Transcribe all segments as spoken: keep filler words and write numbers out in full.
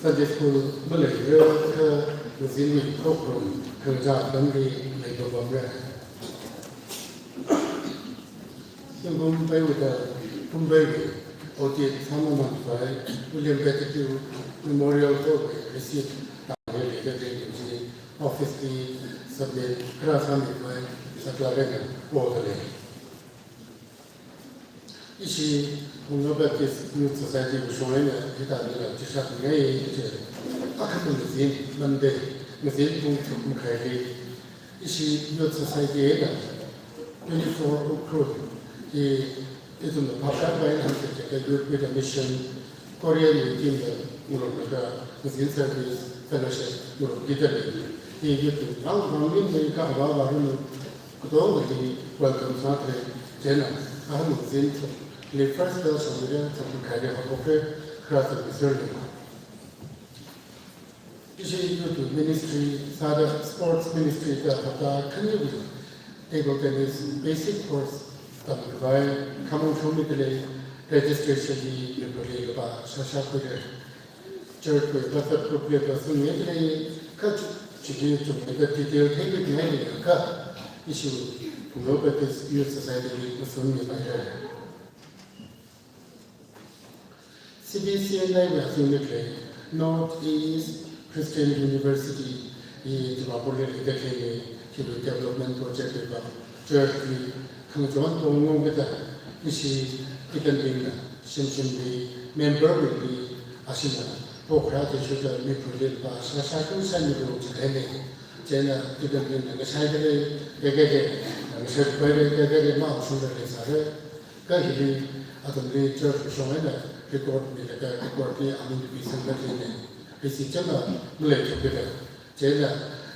Sunday school maleira kha ngazinwui khokharum khangachā atamli leipapamra. Zingkum paiwui thang Mumbai wui O T S sāmamānvai William Pettigrew Memorial Hall wui receipt tangli leida ding chi office li submit kharā sāmivai saklāk eina podalei. Ishi Wungnao Baptist Youth Society wui shong eina hithāda leishitngai chi. Akha ngazin Monday, ngazin pung tharuk makhaili ishi Youth Society eina twenty-four Ukhrul hi ithumna phaptākhavai eina hāngkakha Youth with a Mission, Korean wui team la ngarumlaga ngazin service, fellowship ngarumkida lei. Hi youth wui vang vang min mei ka ava ava runu katongali welcome sāthei. Chieina aham ngazin thukli first bell shongmira thuk makhaili haophokra, kharā sāmiserlu. Ishi youth ministry sāda sports ministry da hapta khaniwui table tennis basic course tamkhavai khamong shongmida lei. Registration hi February li kapā shāshā khuira. Church wui WhatsApp group li kasungmida lei, kha chi, chili chungmeida detail theimida lei, kha ishi Phungyo Baptist Youth Society li kasungmipaira. C B C N I wui azingli khalei North East Christian University hi Dimapur li leida khaleina, hiwui development project wui vang church wui khangachon tongungkida ishi deacon bingna, shimshimli, member bingli, ashina pokra te shuta mipurli pa shāshā kusai milu chi kahaina. Chieina deacon bingna ngashaida lei, kaikha ke, ngashaipai lei, kaikha ke mashungda leisāra. Kha hili athumli church kashong eina record milaga record li amin tupi sangda khaleina. Receipt chang maleithuakida. Chieina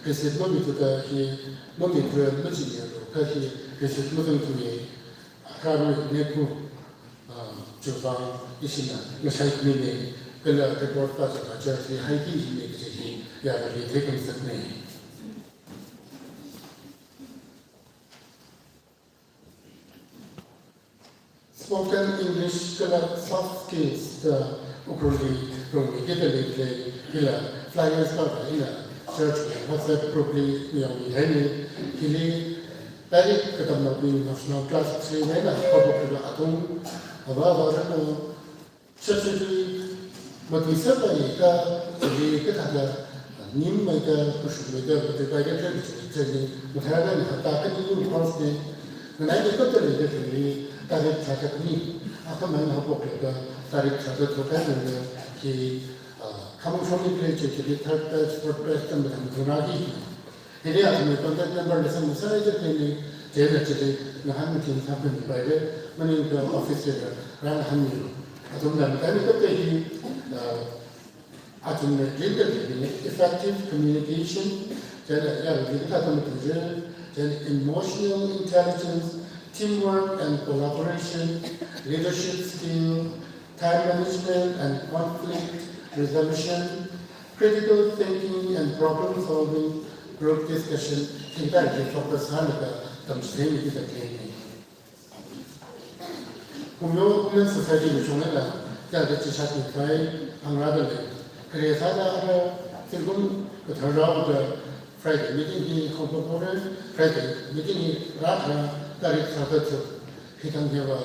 receipt mamithuda hi, mamithuda majiyalu, kha hi receipt mazangthuwui, kha ru neku, ah, chiwui vang ishina ngashaimina, kala record pa chang church li haiki hina kaji hi yarali theikhangasakna. Spoken English kala soft skills da Ukhrulli rongmikida leida lei, hila flyers pa ina church wui WhatsApp group li mayonmihaina. Hili Tarik katamnaobing national class three eina haophok kala athum avā avā ranu Substitute matuiserpaika, chili kathāda, nimmeida, kashungmeida, matuipaida, training, training mathāda hapta khani course na, nganai ni kapta leida khaleili, tarik tharāda khani, akhamang haophok leida, tarik tharāda thokha leida, hi, ah, khamang shongni khalei chi, chili third batch, fourth batch tam tam thura hi. Hili athumwui contact number la samsāra jitni, chieina chili ngahānmi thing sākhamipaira, maningakha office li rāngahānmilu. Athumna mathāmeikapta hi, ah, athumna rinda khaleili effective communication, chieina yarui kathāda matuira, chieina emotional intelligence, teamwork and collaboration, leadership skill, time management and conflict resolution, critical thinking and problem solving, group discussion, thingtang hi focus sālaga tamchitheimida khaleina. Phungyo Women Society wui shong eina, yāda chichat mikhavai phangrāda lei. Khare sāda ara, zingkum kathar rāhaoda Friday meeting hi haophokra, Friday meeting hi rāda, tarik tharāda thuk, hithang hiva,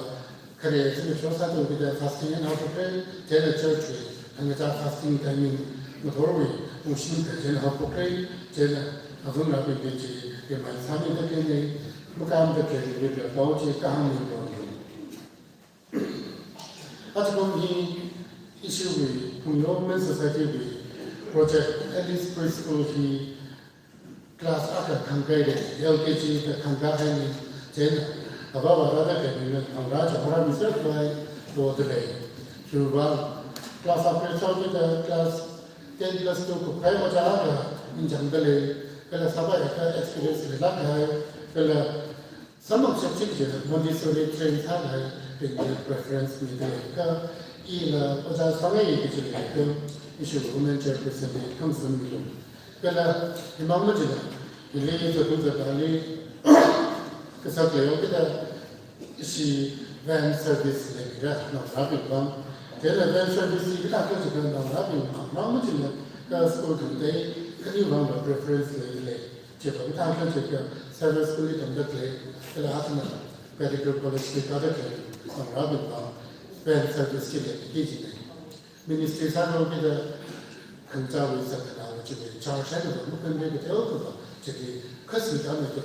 khare zimiksho sāthuakida fasting eina haophokra, chieina church wui, thangkachā fasting timing, ngathorwui, pung shim kha chieina haophokra, chieina, avungrabingli chi, remind sāmida khaleina, makāmda khalei, ripya pao chi, kahāngmi pao. Athum hi, ishiwui, Phungyo Women Society wui, Project Alice Preschool hi, class akha khangkaida, L K G da khangkahaina, chieina, avā avā rāda khalei na, phangrā chāra miser khavai, poda lei. Chiwui vang, class akha sākida, class ten plus two khuikhavai ojā akha, ningchāngda lei, kala sāpaikha experience leilāk kahai, kala Samang shapchik chi Montessori train sākahaibingli preference mida lei, kha ila ojā sāngai kaji lei, kha ishi women chairperson li khamashung milu. Kala himang machina, hili zatung zatāli kasak leihaokida ishi van service leimira naongarābing vang. Chieina van service hi kathāda kaji kha naongarābing mang machina, kha school khangatei khani vangva preference leida lei. Chiva kathāda kaji kha Sabbath School li tamda khalei, kala athumna Medical College li kāda khalei, naongarābing vang van service chi leimiki kajina. Ministry sāhaokida khangachāwui sākhanāwui chiwui charge sāda makhanrei kathāda kha, chili khasi tāmei kha,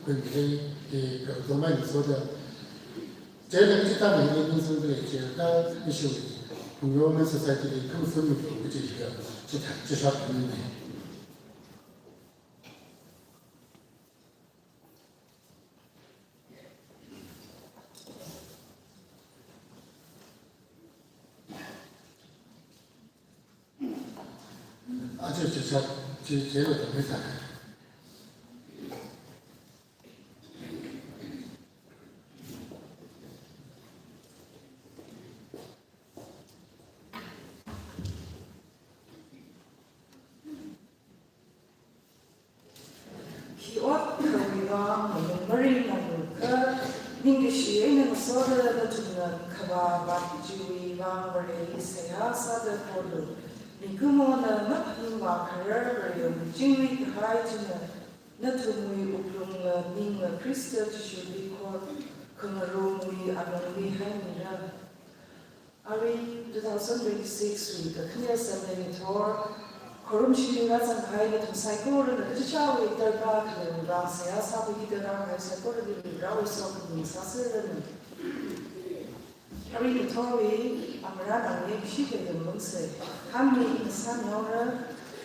khuimilei, hi kha tomai ni soda. Chieina kaji tāmei ni ningsang khalei chi kha, ishiwui Phungyo Women Society li khamashung milu kaji kha, chi, chi shap ni. Aja, chi sā, chi, chi lo ta me ta. Hi ot khawui vang malung maringlu kha, ningkashi eina ngasoda nathumna khavā vāt chiwui vang Vareli seihā sāda kholu. Mikumona maphaningvā kharar Varewui chingri kahai china nathumwui wuklungla ningla Khrista Jishuli khor khangarumwui alungli haimira. Arui two thousand twenty-six wui kakhane Sunday ngathor, khorumshimli rāzanghai nathum saikorana kachichāwui tarākha khaleiwui vang seihā sākhui hithāda rāhai saikorali Varewui sokhami sāseranu. Arui ngathorwui amra nang ye kashida yangmungse. Khami ina sāmihaora,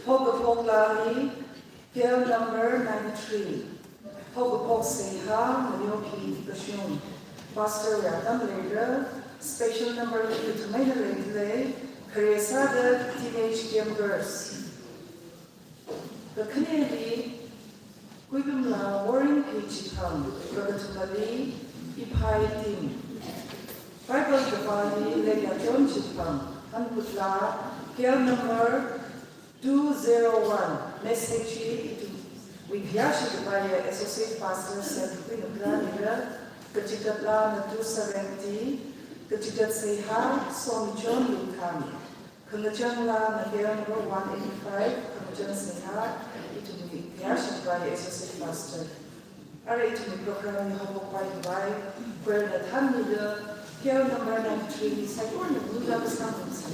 haokaphok laa hi, KL number ninety-three. Haokaphok seihā Mayoki Kashung. Pastor wui atam leira, special number hi kathum eina leidalei, khare sāda teenage campers. Kakhaneli, Kuilumla Warren P. Chithang, kakathumali, Iphai Tim. Bible kapāli, Leya John Chithang, Hanputla, KL number two zero one, message hi ithumwui khayāshi kapaiya Associate Pastor Sir Kuinukla Nira, kachikat laana two seventy, kachikat seihā, Somi John Luthang. Khangachang laana KL number one eighty-five, khangachang seihā, ithumwui khayāshi kapaiya Associate Pastor. Arui ithumwui program hi haophokpai khavai, choir na thānmida, KL number ninety-three hi saikorana ningda kasā ngamsa.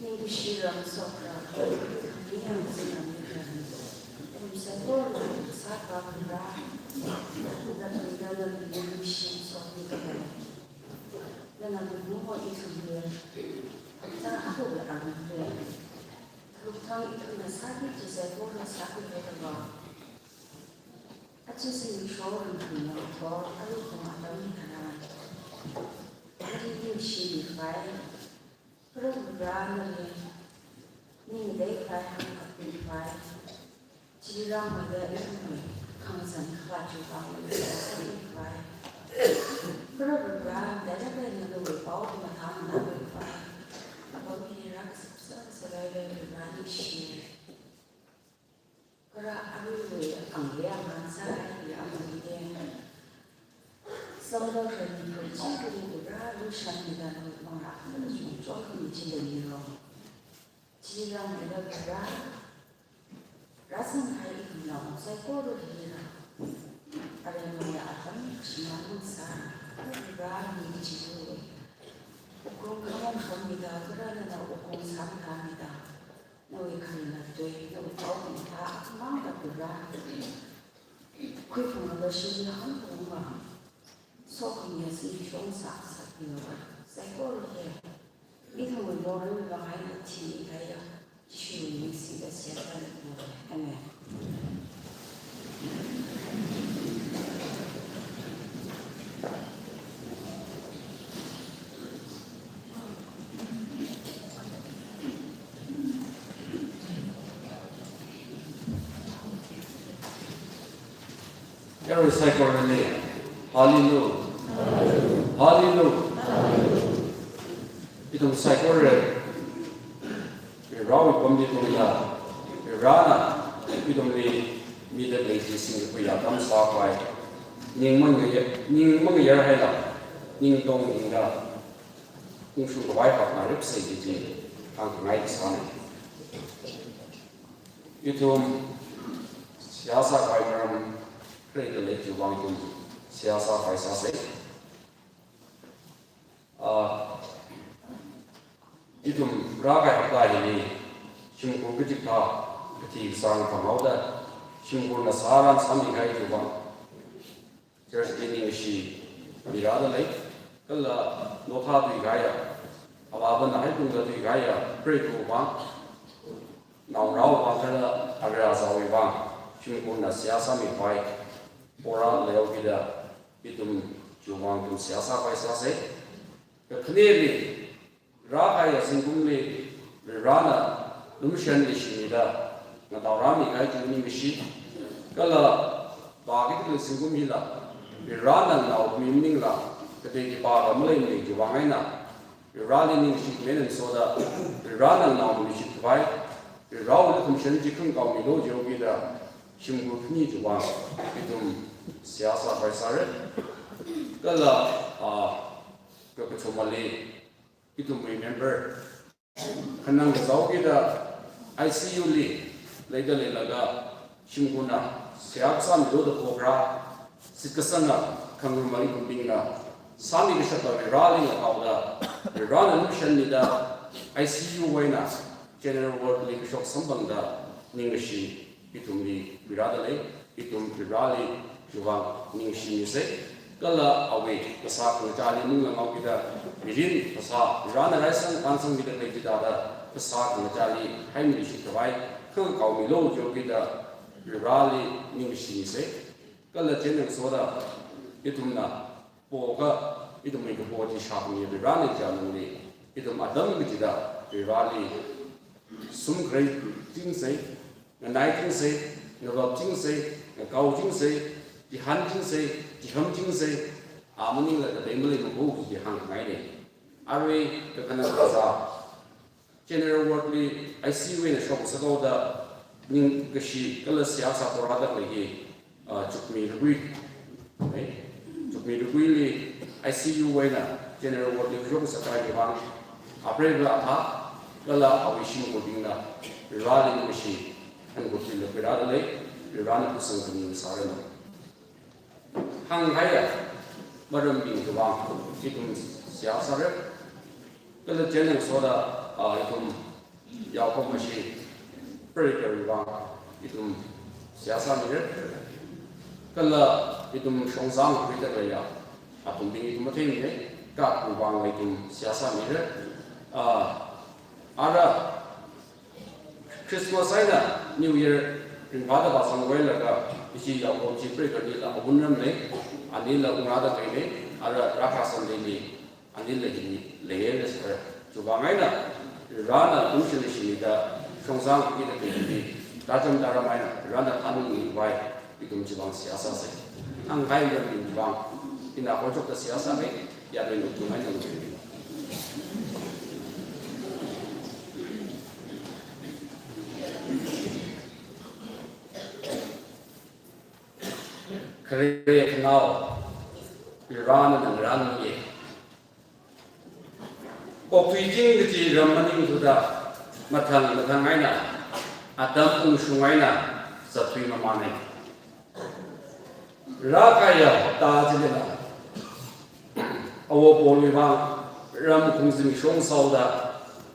Ningkashi ramshokra, ningkashi ramshokra. Ithum saikorana sākhavai, nana ithumli ningkashi shokmiga. Nana ithumli, ta aku be ang be. Lukthang ithumna sāki chi saikora sāki be ta ba. Aja zimiksho ringri nangkho, aruihon atam hitharan, ari ningshimikhavai, Proho Varena ning leikhavai hāngkapikhavai, chili rāmida ithumwui khangazan khalachukhavai, Proho Vare, dada kaina nawui pao khamathā nganākhavai apam hi rākasā sāsālala Vare ningshi. Kha aruiwui angli angan sāhaili amani de. Samphanglaga ning kachili Vare, lushānmida nawui pangshap kachungkha chungkha michili milo. Chili rāmida Vare, rāzangkahai ithumnao saikora hili rā. Arui nawui atam shimān sā, Vare ning kachilu. Wuklung khamong shongmida, kha nana wuklung sāmathāmida, nawui kharinga tui, nawui pao khamathā akhamang da Vare, khuiphunglaga shili hāngphunglaga, sokhamiya zimiksho sāngasakmilu. Saikora hi ithumwui morei vang eina thimikahaiya Jishuwui ming singda seihā sālu. Amen. Yarui saikorali, Hallelujah. Hallelujah. Ithum saikora Varewui pamli tungda, Varena ithumli mida lei chi singkhuiya atam sākhavai, ning mangayar, ning mangayarhaila, ning tongda ungshungkhavai hakngaripsa kaji hāngngai sāna. Ithum seihā sākhavai maram khareida lei chiwui vang ithum seihā sākhavai sāsa. Ah, ithum rākahai hapta hili shimkhur kachikathā, kathi kasang khangahao da, shimkhurna sāran sāmikahai chiwui vang church li ningshimira da lei, kala notha tuikahaiya, avāvana haitungda tuikahaiya, preiwui vang, naongarāwui vang kala agahzatwui vang, shimkhurna seihā sāmikhavai, pora leihaokida, ithum chiwui vang ithum seihā sākhavai sāsa. Kakhaneli, rākahaiya zingkumli Varena lumashan leishimida ngatao rāmikahai chi ningshi. Kala vāki kathili zingkum hila Varena naomi maningla katei khipākha maleimana chiwui vang eina Vareli ningshi khami ngasoda Varena naomi leishikhavai, Varewui lukhamashan chi khangakaomilu jihaokida shimkhur khani chiwui vang ithum seihā sākhavai sāra. Kala, ah, kakathumali, ithumwui member khanang kazāhaokida I C U li leida leilaga shimkhurna seihā kasāmilu da khokharā, shitkasanga khangaruma ithumbingna sāmi kashapla Vareli ngakaoda, Varena lumashanmida I C U wui eina general ward li kashok samphangda ningshi ithumli pira da lei, ithum Vareli chiwui vang ningshimisa. Kala awui phasā khangachāli manglānghaokida, mirin phasā Varena raisang pānsangmida khalei chithāda phasā khangachāli haimaleishikhavai khangakaomilu jihaokida Vareli ningshimisa. Kala chieina ngasoda ithumna po kha, ithumwui kapo chi shākhami Varena chiya nangli, ithum atam kachida Vareli sum kharei chingsa, nganai chingsa, ngavap chingsa, ngakao chingsa, chihān chingsa, chiham chingsa, a maningla katei maleimakho kaji hāngngaina. Arui kakhanang kazā, general ward li I C U wui eina shok ngasakhaoda ningkashi kala seihā sāpora da khalei hi, ah, Chukmi Ragui. Eh, Chukmi Raguili I C U wui eina general ward li kashok ngasakkahai vang, apreiva athā kala awui shimkhurbingna Vareli ningshi, hankhurtila pira da lei, Varena phasā khani sāranu. Hānghaiya marambing chiwui vang ithum seihā sāra. Kala chieina ngasoda, ah, ithum yaokahomawui prayer wui vang ithum seihā sāmira. Kala ithum shongzang khuida khaleiya athumbing ithum matheimana, card wui vangla ithum seihā sāmira. Ah, ara Christmas eina New Year ringphāda vāzang vailaga, ishi yaokahom chi preigahli la awungram lei, anila ungrāda leilei, ara rākasang leilei, anila hi leiya da sāra. Chiwuivang eina, Varena ungshili shimida, shongzang kida kida, tacham taram eina, Varena thanungli vai, ithum chiwuivang seihā sāsa. Ang kai ram ithum chiwuivang, ina kachot da seihā sāsa, ya ram ithum eina ithum. Khare khanao, Varena ngarānmiya. Okathui ching kaji ram maningthuda, mathang mathang eina, atam ungshung eina, zatthui mamānei. Rākahaiya hapta chilila, awo Paulwui vang, ram khaung zimiksho sāhaoda,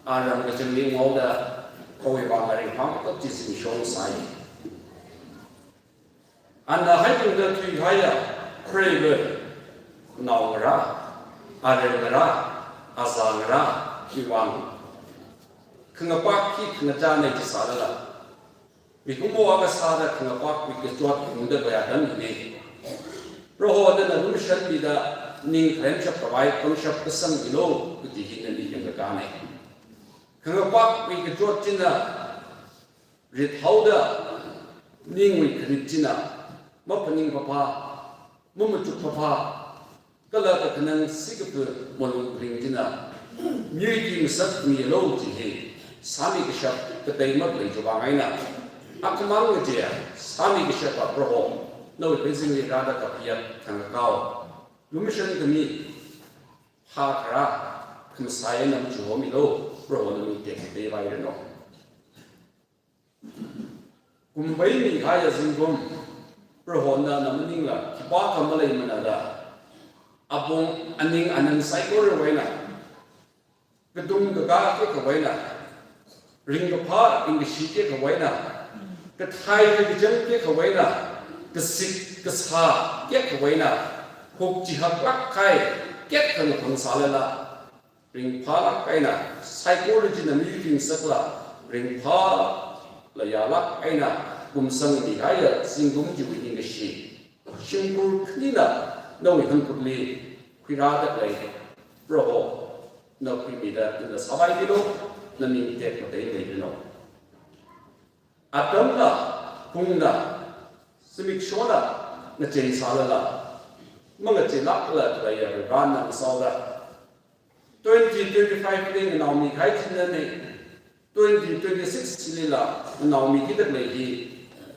aram kachangli unghaoda, awui vang ringphā makap chi zimiksho sāi. Ana haitungda thuikahaiya, preiva, naongarā, arengarā, azangarāwui vang, khangapak hi khangachānei chi sālala, mikumo akha sāda khangapak mik kachot khaungda khavai atam hinei. Proho nana lumashanmida, ning khalemshap khavai pangshap kasangmilu, kaji hi nali yangkakānei. Khangapak mik kachot china, rithaoda, ningwui kharit china, maphaning phaphā, mamachuk phaphā, kala kakhanang sikapu malung phaning china, miyur kingasakmilu chi hi, sāmi kashap katei maklei chiwuivang eina, akhamang kaje, sāmi kashapa Proho, nawui pheisinli rāda kapiya thangkakao, lumashan khami, phākharā, khamasai eina machuhomilu, Proho nali tekhamatei vairanu. Kum veimi kahaiya zingkum, Proho nana maningla, khipākha maleimanada, apong aning anang saikorawui eina, katung kakā tekhavai eina, ringkaphā ringkashi tekhavai eina, kathai kakachang tekhavai eina, kasik kasā tekhavai eina, hok chihaklāk kahai tekkhang phang sālala, ringphālāk eina, saikora china miyur kingasakla, ringphāla yālāk eina, kumsangmi kahaiya zingkum chiwui ningkashi, shimkhur khanina, nawui hanphutli, khuirāda khalei, Proho, na khuimida, tunda sāvaimilu, naning tekmatei leiranu. Atamna, phungna, zimikshona, ngachei sālala, mangacheilākla khaleiya Varena ngasāhaoda, twenty twenty-five li nganaomi kahai chinanei, twenty twenty-six chilila nganaomi kida khalei hi,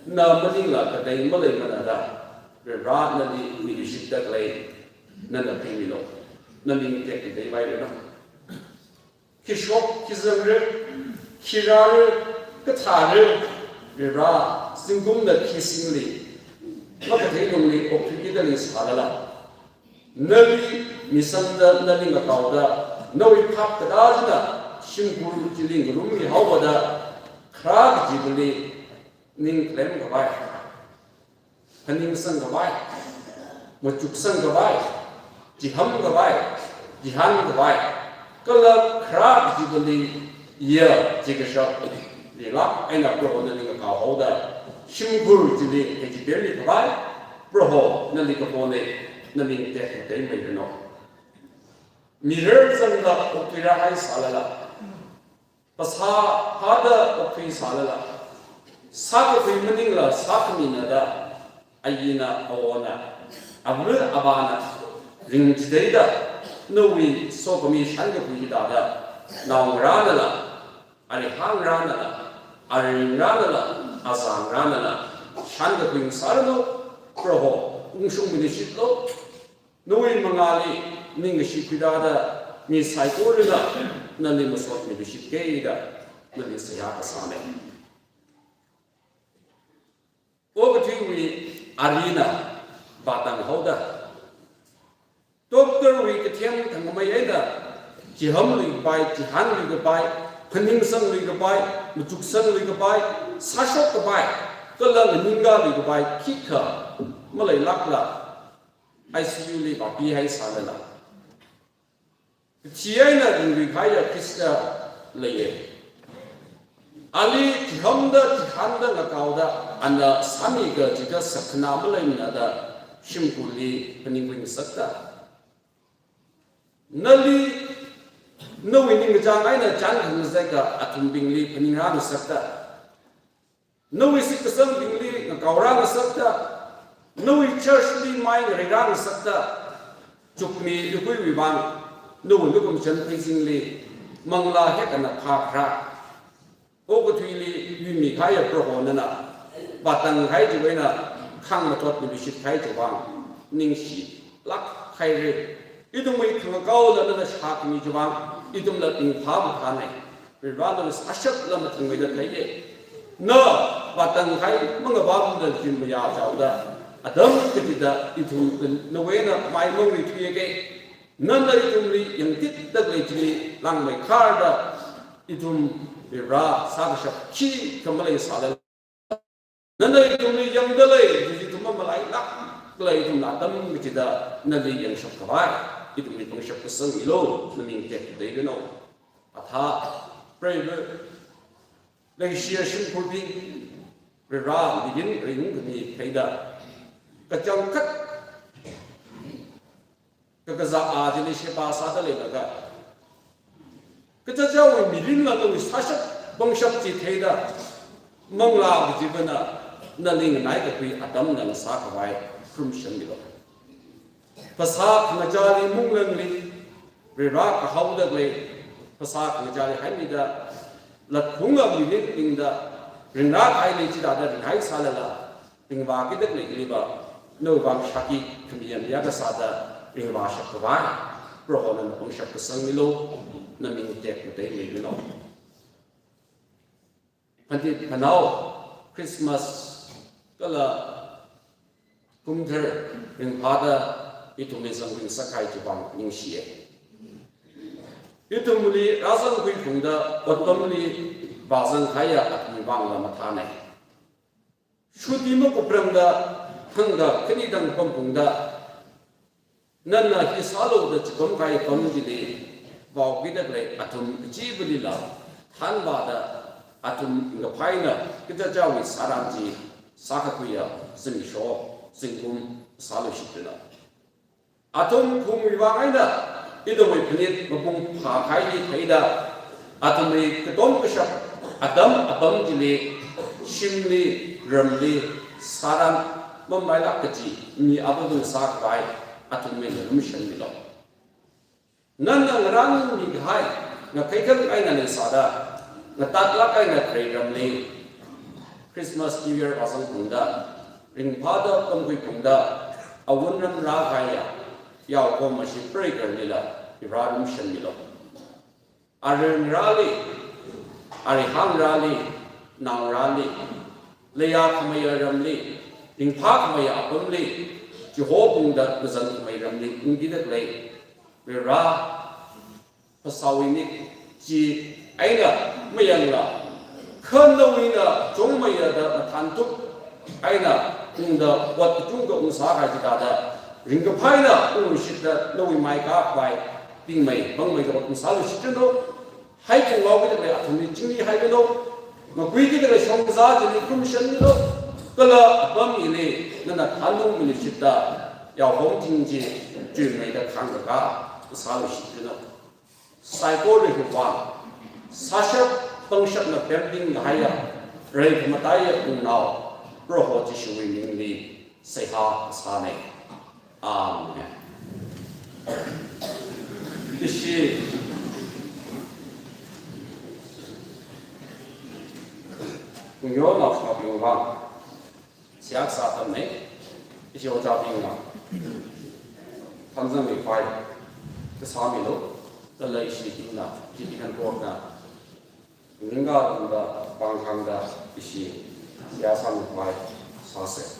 na maningla katei maleimanada, Varena nali mikashida khalei, nana pimilu, naning tekmatei vairanu. Khi shok, khi zangra, khi rāra, kathāra, Vare, zingkumna khi singli, makathei lungli okthuiki da leisālala, nali misangda, nali ngakaoda, nawui phap katā china shimkhur chili ngarummihaoda, kharā kachivali ning khalem khavai, phaningsang khavai, machuksang khavai, chiham khavai, chihān khavai, kala kharā kachivali ya chikashap leilāk eina Proho nali ngakaohaoda, shimkhur chili kachipermi khavai, Proho nali kaponei, naning tekmatei leiranu. Mirar zangda okthuira haisālala, phasā phāda okthui sālala, sākakhui maningla sākhamina da, ayina, awona, ava avāna ringchitheida, nawui sokhami shankakhui hithāda, naongarānala, arihāngarānala, arengarānala, azangarānala, shankakhui sāranu, Proho, ungshungmilui shitlu, nawui mangāli ningkashi khuirāda, mi saikorana nali masotmilui shitke da, nali seihā kasānei. Okathuiwui arina vātang haoda, doctor wui kathem thangkhamei eina, chihamlui kapai, chihānlui kapai, phaningsanglui kapai, machuksanglui kapai, sāshok kapai, kala nganingkalui kapai khikha maleilākla, I C U li vāpi haisālala, kathi eina ringlui kahaiya Khrista leiya. Ali chihamda, chihānda, ngakaoda, ana sāmi kaji kasak khana maleimana da shimkhurli phaningkhui ngasakta. Nali, nawui ningkachāng eina chān khangasak akha athumbingli phaningrā ngasakta. Nawui shitkasangbingli ngakaorā ngasakta, nawui church li mai ngareirā ngasakta, chukmi yukuiwui vang, nawui nukum chan pheisingli, manglā hekana phākharā. Okathuili yuimi kahaiya Proho nana, vātang kahai chiwui eina, khangmathot nibishit kahai chiwui vang, ningshilāk haira. Ithumwui khangakaola nana shākhami chiwui vang, ithumla ringphā mathāna. Varivara nana sāshapla mathingmeida theiya. Na vātang kahai mangavamda jin mayā chaoda, atam kachida ithum nawui eina mai mangri thuiya ke. Nana ithumli yangtitda khalei chili langmeikharda, ithum Varivara sākashap khikha maleisālala, nana ithumli yangda lei, ithum mamalailāk khalei ithumna atam kachida nali yangshap khavai, ithumli pangshap kasang milu, naming tekhateiranu. Athā, preiva, leishiya shimkhurbing, Varivara mirin ringkhami theida, kachangkhat kakazā a chili sheba sāda leilaga, kachichāwui mirinla nawui sāshap pangshap chi theida, manglā kachivana nali nganai kakhui atamna ngasā khavai, ngarumshan milu. Phasā khangachāli munglangli, Varivara kahaoda khalei, phasā khangachāli haimida, latphunga mirin ringda, ringrā kahaili chithāda ringhaisālala, ringvākida khalei hiliva, nawui vang shāki khami yamya kasāda ringvāshap khavai, Proho nana pangshap kasang milu, naming tekmatei leimilo. Phanit phanao, Christmas kala kumthar ringphāda ithumli zangring sākahai chiwui vang ningshiya. Ithumli rāzangkhui phungda otpamli vāzang kahaiya athumwui vangla mathāna. Shuti makuprangda, thangda khani thang pamphungda, nana hi sālu da chipam kahai pam chili vaokida khalei athum kachivalila, thanvāda athum ringkaphā eina kachichāwui sāran chi sākakhuiya zimiksho, zingkum sāluishitranu. Athum khungwui vang eina ithumwui phanit mapung phākahaili theida, athumwui katom kashap atam apam chili, shimli, ramli, sāran mamailāk kaji mi avāva̱ sākhavai athumli ngarumshan milu. Nana ngarānmi kahai, ngakhai khangai eina leisāda, ngatatlāk eina kharei ramli Christmas, New Year vāzang phungda, ringphāda tamkhui phungda, awungram rākahaiya yaokhom ashi preikarlila Varivara ngarumshan milu. Arui ngarāli, arui hāngrāli, naongarāli, leiya khameiya ramli, ringphā khameiya apamli, chiho phungda ngazan khamei ramli ungkida khalei Varivara, phasāwui nik chi eina mayangla, kha nawuina chungmeiya da mathānthup eina ungda ot kachungkha ungsākahai chithāda, ringkaphā eina ungluishitta nawui mai kakhavai tingmei pangmeida ot ungsāluishitranu. Haiphung vaokida khalei athumli chingri hairanu. Ngakuikida khalei shongza chili ngarumshan milu. Kala apam hili nana thanungmiluishitta yaokhom thing chi chuimeida khangkakā sāluishitranu. Saikora hiva, sāshap pangshapna pemting kahaiya, rai khamataiya Wungnao, Proho Jishuwui mingli seihā kasāna. Amen. Ishi kungyo naoshinaobingwui vang seihā kasā atamna, ishi ojābingna thanzangmi khavai kasā milu, kala ishibingna, ishi deacon board na, ringkā tangda, pāngkhangda, ishi seihā sāmi khavai sāsa.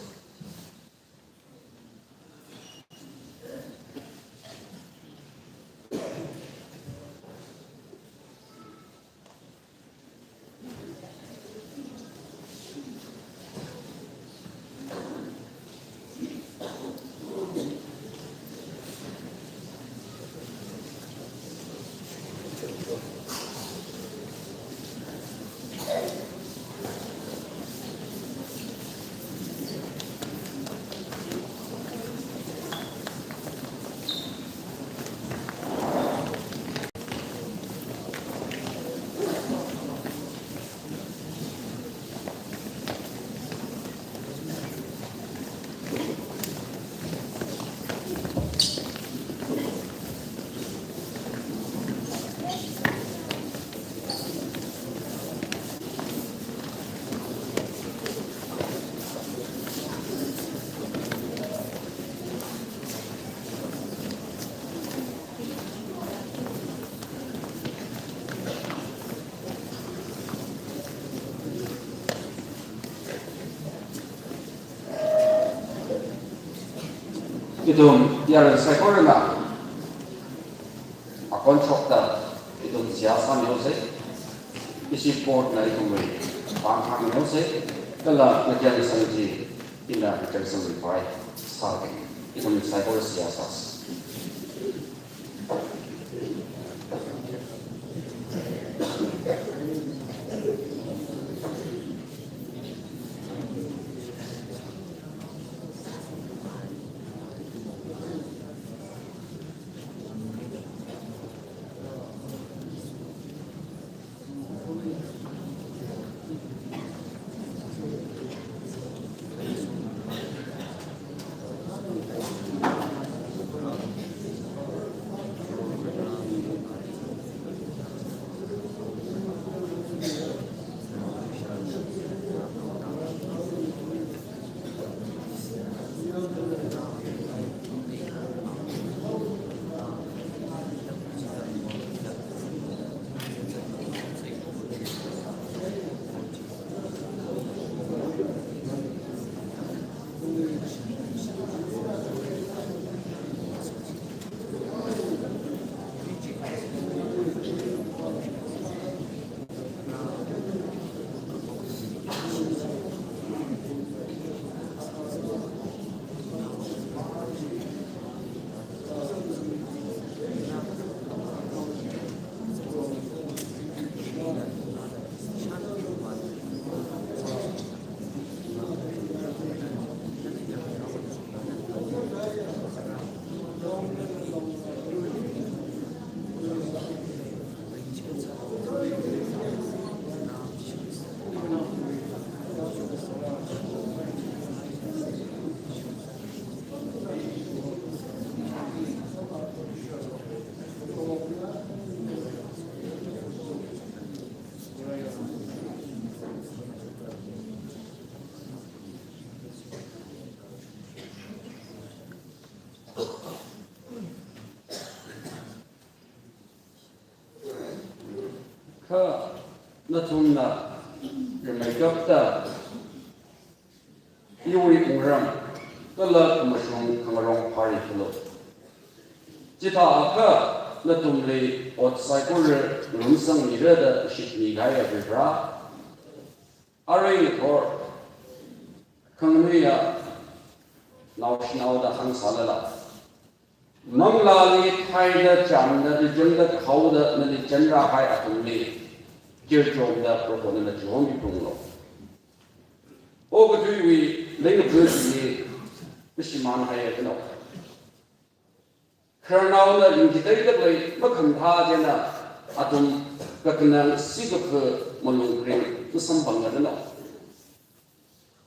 Ithum yarui saikorana akon shokta ithum seihā sāmihaosa. Ishi board na ithumwui pāng hāngmihaosa. Kala ngachang sangchi, ina ngachang sangchi pai sāki. Ithum saikora seihā sāsa. Kha nathumna rimeikapta iwui wungram kala khamashung khangarong phāri khalu. Chithākha nathumli ot saikora ngarumsangmira da shitmi kahai Avāva̱. Arui ngathor khanganuiya naoshinaoda hāngsālala, manglāli thaida chānda, rijangda khaoda nali chanrākahai athumli khikha chomda Proho nana chihomiphalunglu. Okathuiwui leingaphut hi mashimānhaiya kano. Khararnaona ringki teilāk lei makhamathā china athum kakhanang sikakha malung kharing masamphangla kano.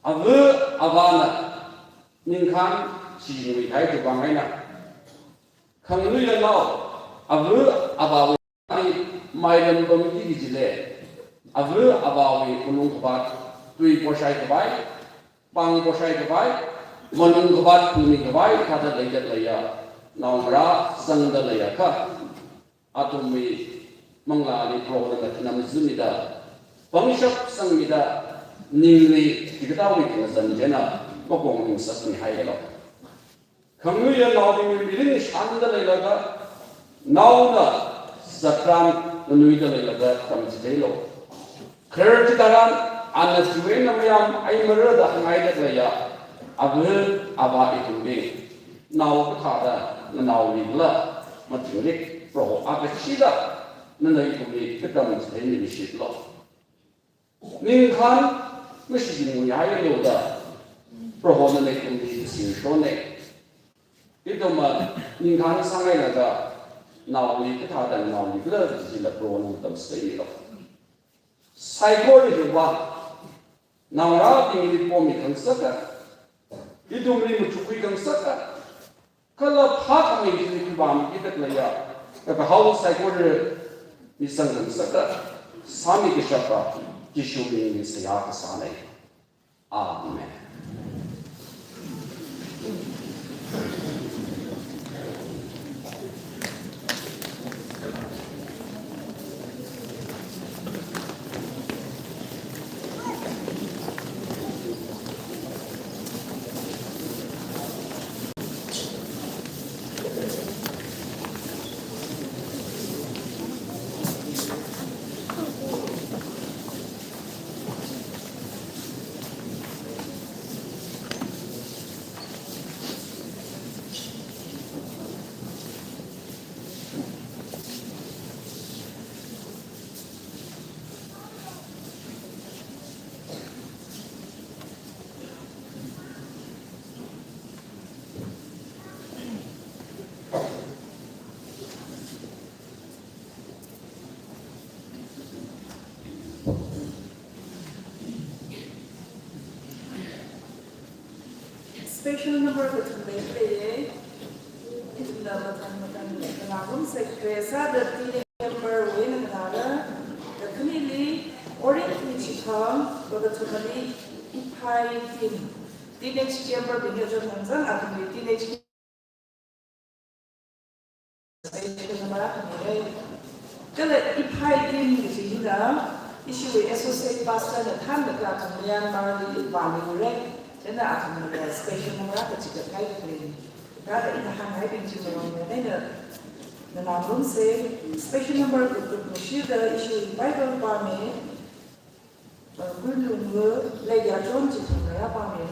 Ava avāna ningkhān shichinngui kahai chiwui vang eina, khanganuiya nao ava avāwui mairam pamki kajili, ava avāwui malung kaphat, tui poshai khavai, pāng poshai khavai, malung kaphat phungmi khavai thāda leida leiya naongarā zangda leiakha, athumwui manglāli Prohona khanam zumida, pangshap sangmida, ningli hikathāwui khangazan china makong ringsakmihaialu. Khanganuiya naobingli mirin shanda leilakha, naona zatran nganuida leilakha tamchitheilu. Kharar chitharan ana chiwui eina mayāmhaimara da hāngngaida leiya ava avā ithumbing, nao kathāda nganaolikhala mathingrik, Proho akashida nana ithumli katamchitheimishitlu. Ningkhān mashichinngui haialu da Prohona ithumli kasingshonna. Ithumva ningkhān sāngailakha naoli kathāda nganaolikhala chila Prohona tamchitheimilu. Saikora hiva naongarābingli pomi khangasaka, ithumli machukkhui khangasaka, kala phākhamei chili khuivāmiki da leiya kakahao saikora misang khangasaka, sāmi kashapa Jishu mingli seihā kasāna. Amen. Special number kathum leiye. Ithumna mathang mathang nganārumsa. Kharei sāda teenage member wui eina nganāra. Kakhaneli Orin Chithang, kakathumali Iphai Tim. Teenage member bingli chon hāngzang, athumli teenage special number akha miya. Kala Iphai Tim kaji hina, ishiwui associate pastor na thānlaga athum Myanmar li vāmihaora. Chieina athumli special number akha chikathā khalei. Kala ina hānghaibing chi marong eina nganārumsa, special number kathum nushida ishiwui Bible pāmi, uh, Kunlungwui Leiya John Chithang rāpāmi.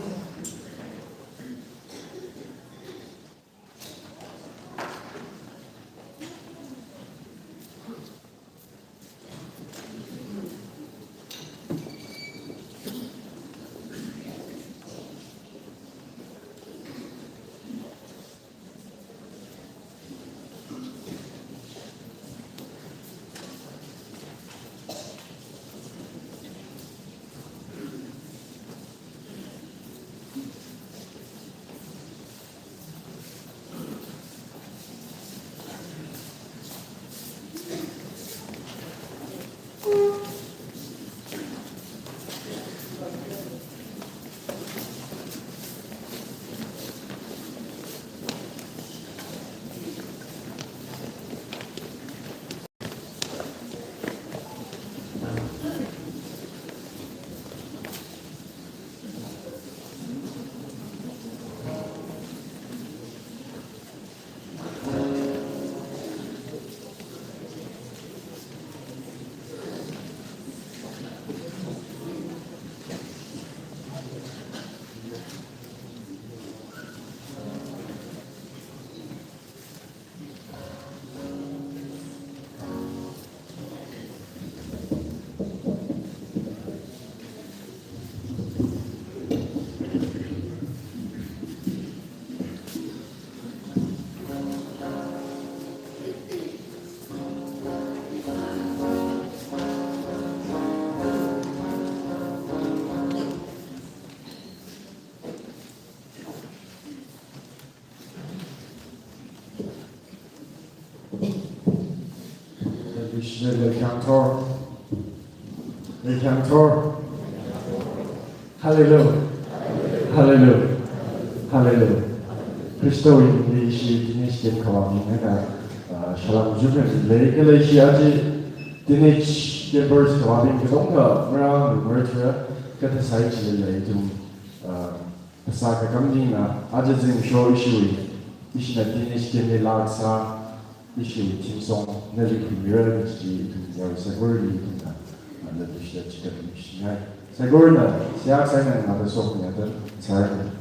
Leikhyang thor. Leikhyang thor. Hallelujah. Hallelujah. Hallelujah. Khristawui mingli ishi teenage camp khavābing eina, ah, salam kajina lei, kala ishi aja teenage campers khavābing katonga marāngarumra, kathāsai chili lei ithum, ah, phasā kakam bingna, aja zimiksho ishiwui, ishina teenage camp li laa kasā, ishiwui theme song nali khuimira kaji ithum yarui saikorali ithumna, ah, nali shida chikatmi shingai. Saikorana seihā kasā eina ngada sokmi atan, sai.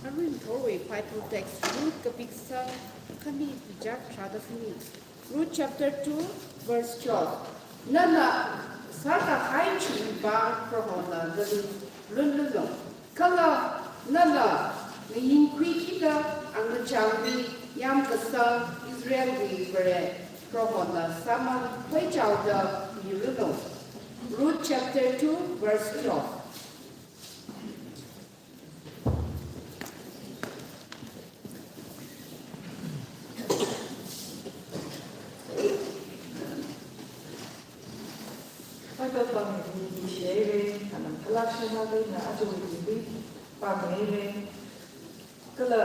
Aruithorwui Bible text Ruth kapikasang khani tuizār tharāda khani. Ruth chapter two, verse twelve. Nana sākahai chiwui vang Prohona nali lunlulu. Kala nana ngayingkhuikida angachāngli yamkasang Israelwui Vare Prohona sāmang huichaoda milulu. Ruth chapter two, verse twelve. Bible pāngli ningshihaira, kha mathālāk shānā eina ajawui pānghaira. Kala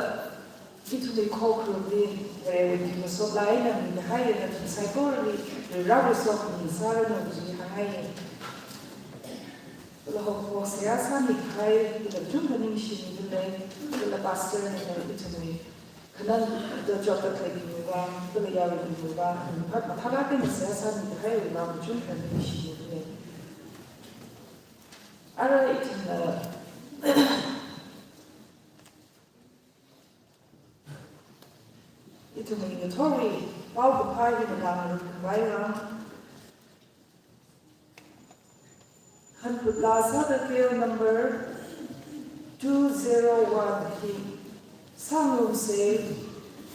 ithumwui khokharumli Varewui masot eina mikahai eina ithum saikorali Varewui sokhami sāranu kaji hānghai. Kala hokho seihā sāmikahai, kala chungkha ningshimida lei, kala pastor na ithumwui khanangda chotda khaleibingwui vang, kala yaruibingwui vang, kha mathālāk eina seihā sāmikahaiwui vang chungkha ningshimida lei. Ara ithumna Ithumwui ngathorwui paokaphā hi mangangarut khavai vang, hanphut laa sāda KL number two zero one hi sāngarumsa.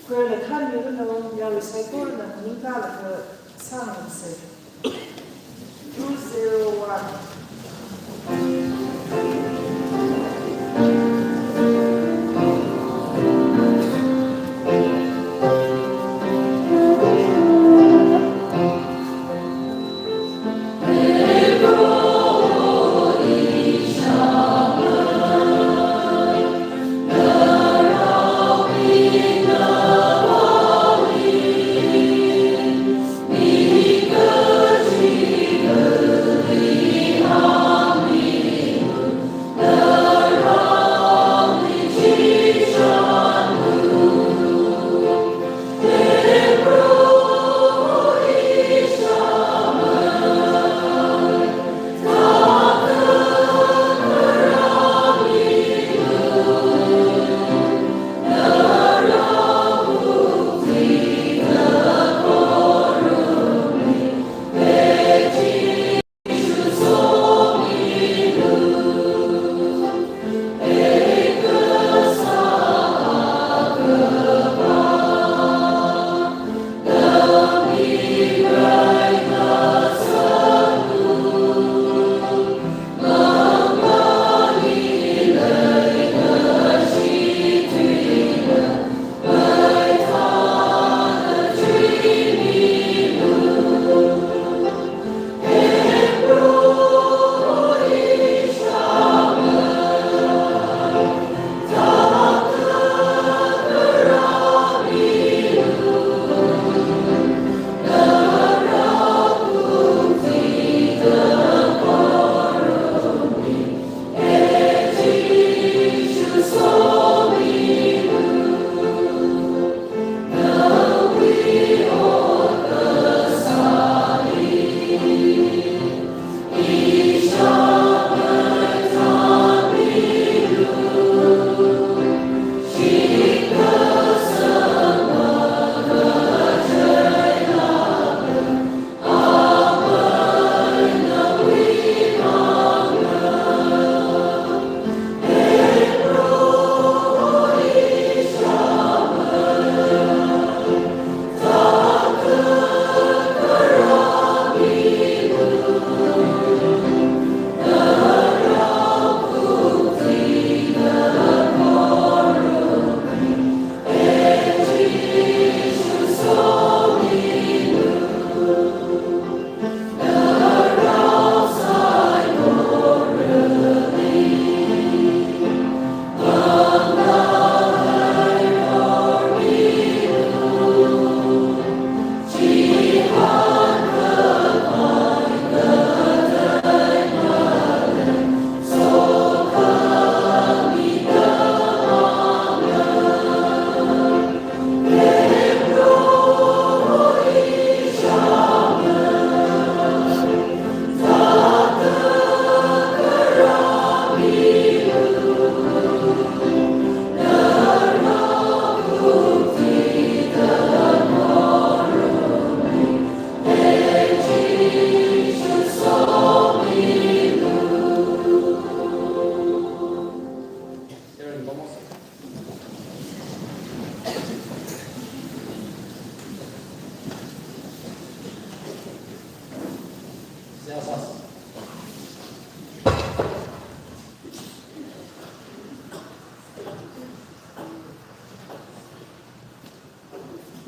Choir na thānmiranu, yarui saikorana ningkalaga sāngarumsa. Two zero one.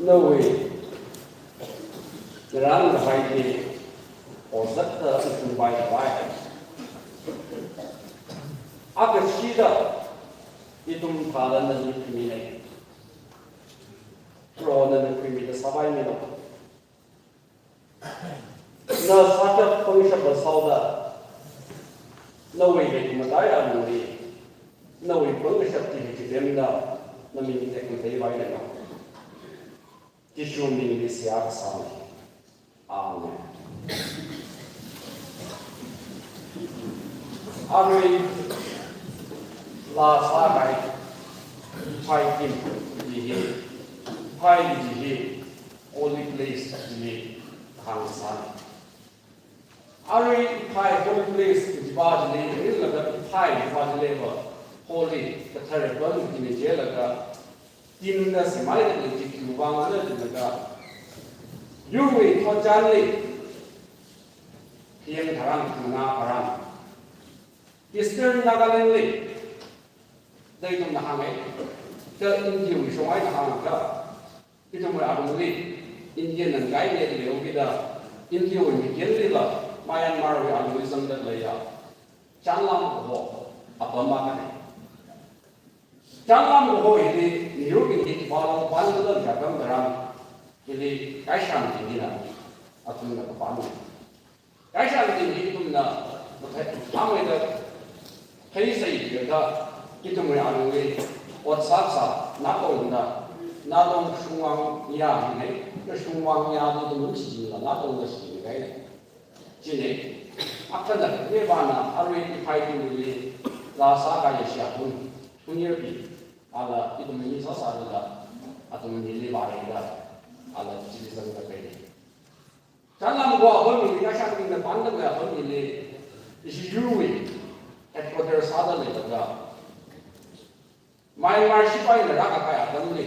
Nawui ngarān kahai hi ozatda ithum vaikhavai. Akashida ithum thāda nali khuimina. Proho nana khuimida sāpaimilo. Na sākap pangshap sāhaoda, nawui leikamataiya alungli, nawui pangkashap chili chilemda, naming tekmatei vailalo. Jishu mingli seihā kasāna. Amen. Arui laa sākahai Phaikim hi Iphai kaji hi holy place kaji hi hāngsāna. Arui iphai holy place kajiva chili, ringlaga iphai kajiva chiliva holy, kathara pam kajina jilaga, timna semhaida lei chi khiwui vangna jilaga, yurwui thotchanli khayang tharan, khangana tharan, Eastern Nagaland li, da ithumna hānga, kha India wui shong eina hāngakha, ithumwui alungli, Indian na ngaile leokida, India wui migenlila, Myanmar wui alungli zangda leiya, Chanlam kaho apam akhana. Chanlam kaho hili, miyurbing hi kipālong pānlala atam tharan, hili kaishābing hina, athumna kapāna. Kaishābing hi ithumna mathei, hāngmeida, theisai jiakha, ithumwui alungli ot sāsā, natongda, natong shungvang ya hina, kha shungvang ya ithum shichinla natongda shichinkahaina. China, akhana, iva na, arui iphai ithumli, la sākahai shia hun, hun yarpi, ala ithumli sāsālala, athumli vāreida, ala chili zangda kahaina. Chanlam kaho apam hili, kaishābingna pānda khalei apam hili, ishi yurwui headquarter sāda leilaga, Myanmar shipaina rākakahai atamli,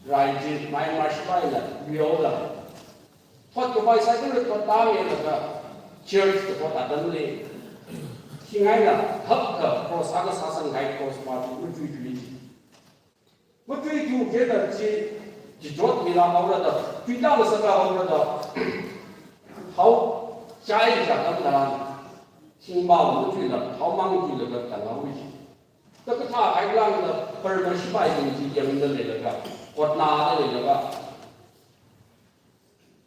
rai chi Myanmar shipaina yaoda, thot kapai saikorali thot tameilaga, church kathot atamli, thing eina hapkha cross akha sāsangkahai cross machuk machuichui chi. Machuichu kida chi, chichotmilāk haora da, chuida masākha haora da, hao chai ja tam tharan, thingva machuila, haomang chuilaga tanghaowa chi. Thakathā kahai lāngda, Burma shipaibing chi yangda leilaga, hotnada leilaga,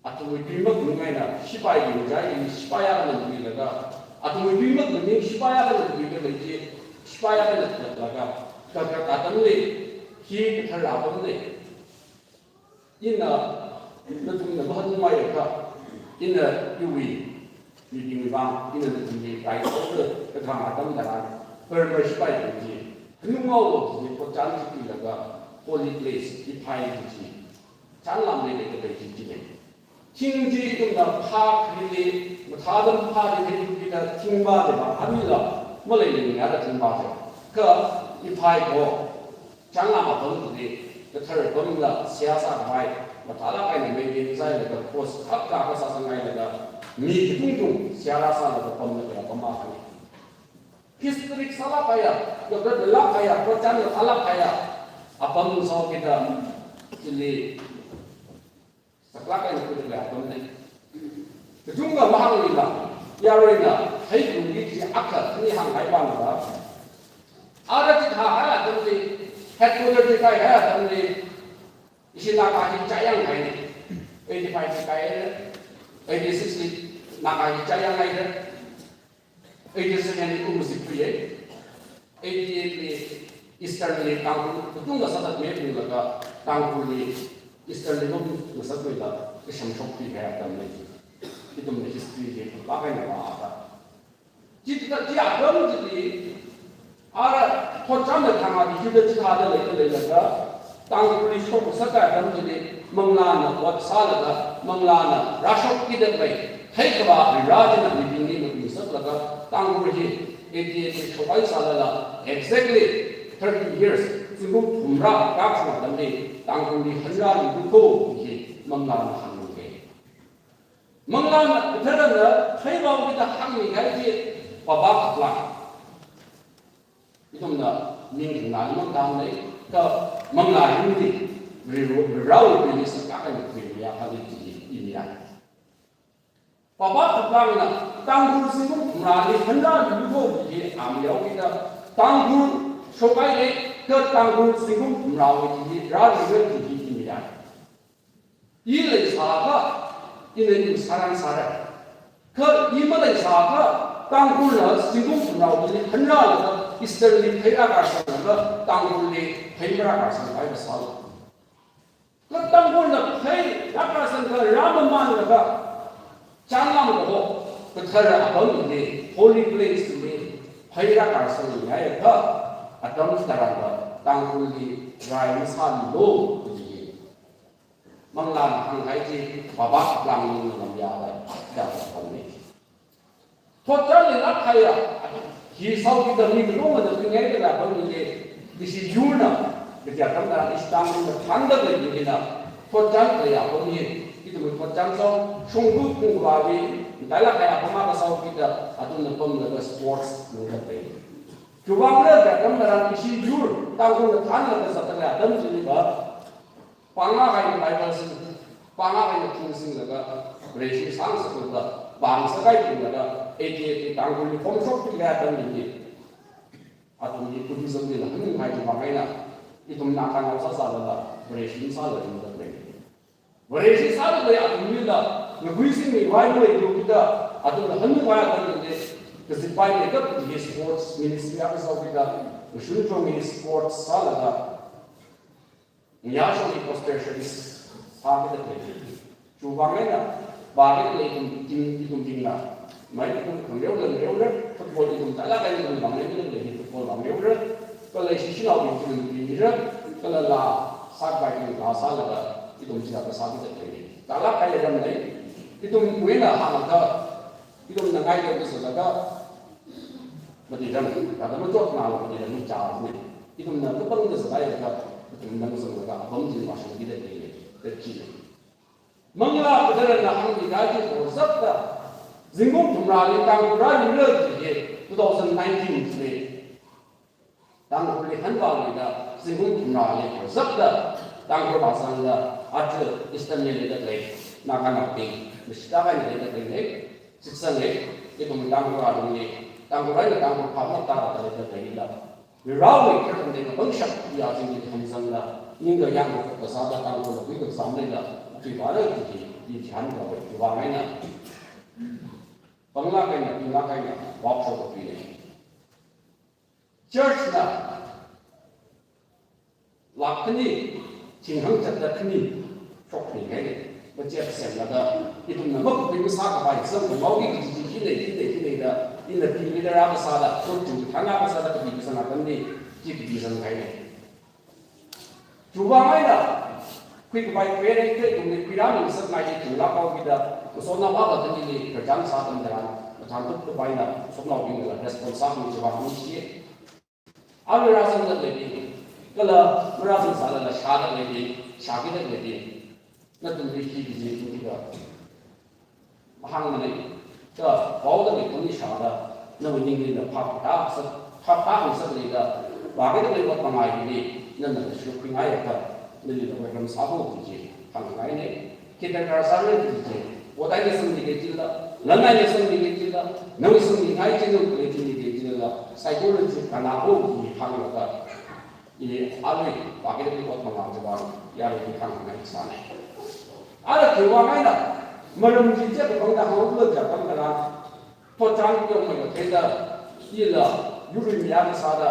athumwui tui makhun eina, shipaibing chai, shipai akhana chuilaga, athumwui tui makhun eina, shipai akhana chuilaga chi, shipai akhana thotlaga, kaka atamli, hi kathara apamna. Ina, nathumna mahāngmeiakha, ina iwui, mibing vang, ina nathumli, rai kathā atam tharan, Burma shipaibing chi, hanungao lo chi, thotchan chi chuilaga, holy place, iphai chi. Chanlamli leida lei chi china. Thing chi ithumna phā hili, mathāda phā hili kida thingva de va, amila, maleilingya da thingva de. Kha iphai kaho, Chanlam apam hili, kathara pamla seihā sākhavai, mathālāk eina maintain sāhailaga, cross hapkha akha sāsanghailaga, mi katongtong seihā rāsālaga pamda khalei apam akhana. Historic sālāk kahaiya, yokda lāk kahaiya, thotchan mathālāk kahaiya, apam sāhaokida, chili, saklāk eina khuida khalei apamna. Kachungkha mahāngluila, yaruina, theikhuiki chi akha, ani hāngkahai vangva. Ara chithākahai atamli, headquarter chithākahai atamli, ishi Naga hi chayangkahaina. Eighty-five li kayang, eighty-six li Naga hi chayanghaira. Eighty-seven li ungzip thuiya. Eighty-eight li Eastern li Tangkhul, kachungkha sāda map unglaga Tangkhulli Eastern li maungmasakluila, kashamshok thuikahai atamna. Ithumna history li pākahai na va ata. Chithāda chi atam chili, ara thotchanna thangda hithāda chithāda leida leilaga, Tangkhulli shokngasakta atam chili, manglāna ot sālaga, manglāna rāshokkida khalei, theikhavā Varivara china mibingli matuisaklaga, Tangkhul hi eighty-eight li shokkahai sālala, exactly thirty years, zingkum thumrā kashung atamli, Tangkhulli hanrāluikho hi manglāna hāngluikahai. Manglāna, katharana, theivāhaokida hāngmikahai chi, Papa Kaplang. Ithumna ning nganingmang tamlei, kha manglā hili, Varivara, Varivara bingli saklāk eina khuimiya khalei chi iniya. Papa Kaplangna, Tangkhul zingkum thumrāli hanrāluikho chi amiya kida, Tangkhul shokhaira, kha Tangkhul zingkum thumrāwui chi rāluira chi iniya. I leisākha, ina i sāran sāra. Kha i maleisākha, Tangkhulna zingkum thumrāwui hanrālaga Eastern li phei rākarsanglaga, Tangkhulli phei marākarsangpai kasāla. Kha Tangkhulna phei rākarsanglaga, rāmamanlaga, Chanlam kaho, kathara apam hili, holy place hili, phei rākarsangngaiakha, atam tharanva, Tangkhulli rai masāmilu, kaji. Manglāna hāngkahai chi, papa lang ningna lamya da, da pamni. Thotchanli lākkahaiya, hi saokida mi malung ana pingai da pamni le, ishi yurna, kaja atam tharan ishi Tangkhulna thānda leibingna, thotchan leiya pamni, ithum thotchan sao, shongtu kungvāli, dailākkahaiya pamaka saokida, athumna pamlaga sports ningda lei. Chiwuivang kaja atam tharan ishi yur, Tangkhulna thānlaga zatda lei atam chili va, pānga kaina Bible sing, pānga kaina thing singlaga, Vareshi sāngasaklaga, pāngasak kahai thinglaga, eighty-eight li Tangkhulli form shokpikahai atam chili, athumli Buddhism lila hanungkahai chiwuivang eina, ithum Naganao sāsālala, Vareshi masāla ringda lei. Vareshi sāda lei athumlila, ngakhui singmi vai malei yukida, athumla hanungkahai atam chili, kazippai leikap hi sports ministry akha saokida, ngashun chongli sports sālaga, ngayā chongli poster service sākida lei. Chiwuivang eina, vākida lei ithum, ithum, ithumbingna. Mai ithum khangareo khangareora, football ithum dailākkahai ithum vang lei, ithum lei football vang ngareora. Kala ishi shanaobing ithum pimira, kala laa sākhavai ithum laa sālaga, ithum chila kasā kida lei. Dailākkahai ram lei, ithumwui eina hāngakha, ithumna ngaida kazatlaga, mati rang, kala machotnala mati rang chāne. Ithumna kapangda zatlailaga, ithumna kazanglaga, apam chi vāshungkida lei, da chi. Manglā Katharana hāngkahai chi horzakta, zingkum thumrāli Tangkhul rāringra kaji hi two thousand nineteen li. Tangkhulli hanvāluida, zingkum thumrāli horzakta, Tangkhul vāzangda, aja Eastern li leida lei, Naganaobing, mashitā kahaina leida lei, shitsang lei, ithum Tangkhul alungli, Tangkhul eina Tangkhul phap matāda leida leila. Varewui khararchan kapangshap ya zingkum thumrāli, ningkayāng kazāda Tangkhul khuikazam leila, khuivāra kaji, i chān kawai, chiwuivang eina. Pānglāk eina, pinglāk eina, workshop kapine. Church na, lakh khani, thinghāng zatda khani, shokpingai. Budget semlaga, ithumna makhui masākhavai, zangkhuihaoki kaji chi hi lei, hi lei, hi lei da, ina pi mida rākasāda, shokchung thānakasāda, kapi kasāna tamni, chi kapi zangkahaine. Chiwuivang eina, khuikhavai parent kharei ithumli khuirāmi ngasakngai chi theinglāk haokida, masotnao akha khanili khararchan sā atam tharan, mathāntup khavai eina, masotnaobingla response sāmi chiwuivang mi shi. Arui rāzangda leibing, kala marāzang sālala shāda leibing, shākida leibing, nathumli hi kaji ithum kida mahāngmanei, kapaoda lei khani shāda, nawui ningli na phap tāsa, phap tāngasak leida, vākida lei ot mangai hili, nana shukhuingai akha, nalila welcome sāhaoki kaji hāngngaine. Kindergarten sāra kaji chi, ot eina sangmi kajila, lan eina sangmi kajila, nawui sangmingai chi nawui khalei chili kajila, psychology kanāhaoki hānglaga, i arui vākida lei ot mangai chiwuivang, yarui hāngngai sāne. Ara chiwuivang eina, maram chi chi kapangda hānglu jiakha pangda la, thotchan yongmei katheida, ila yurwui mi akha sāda,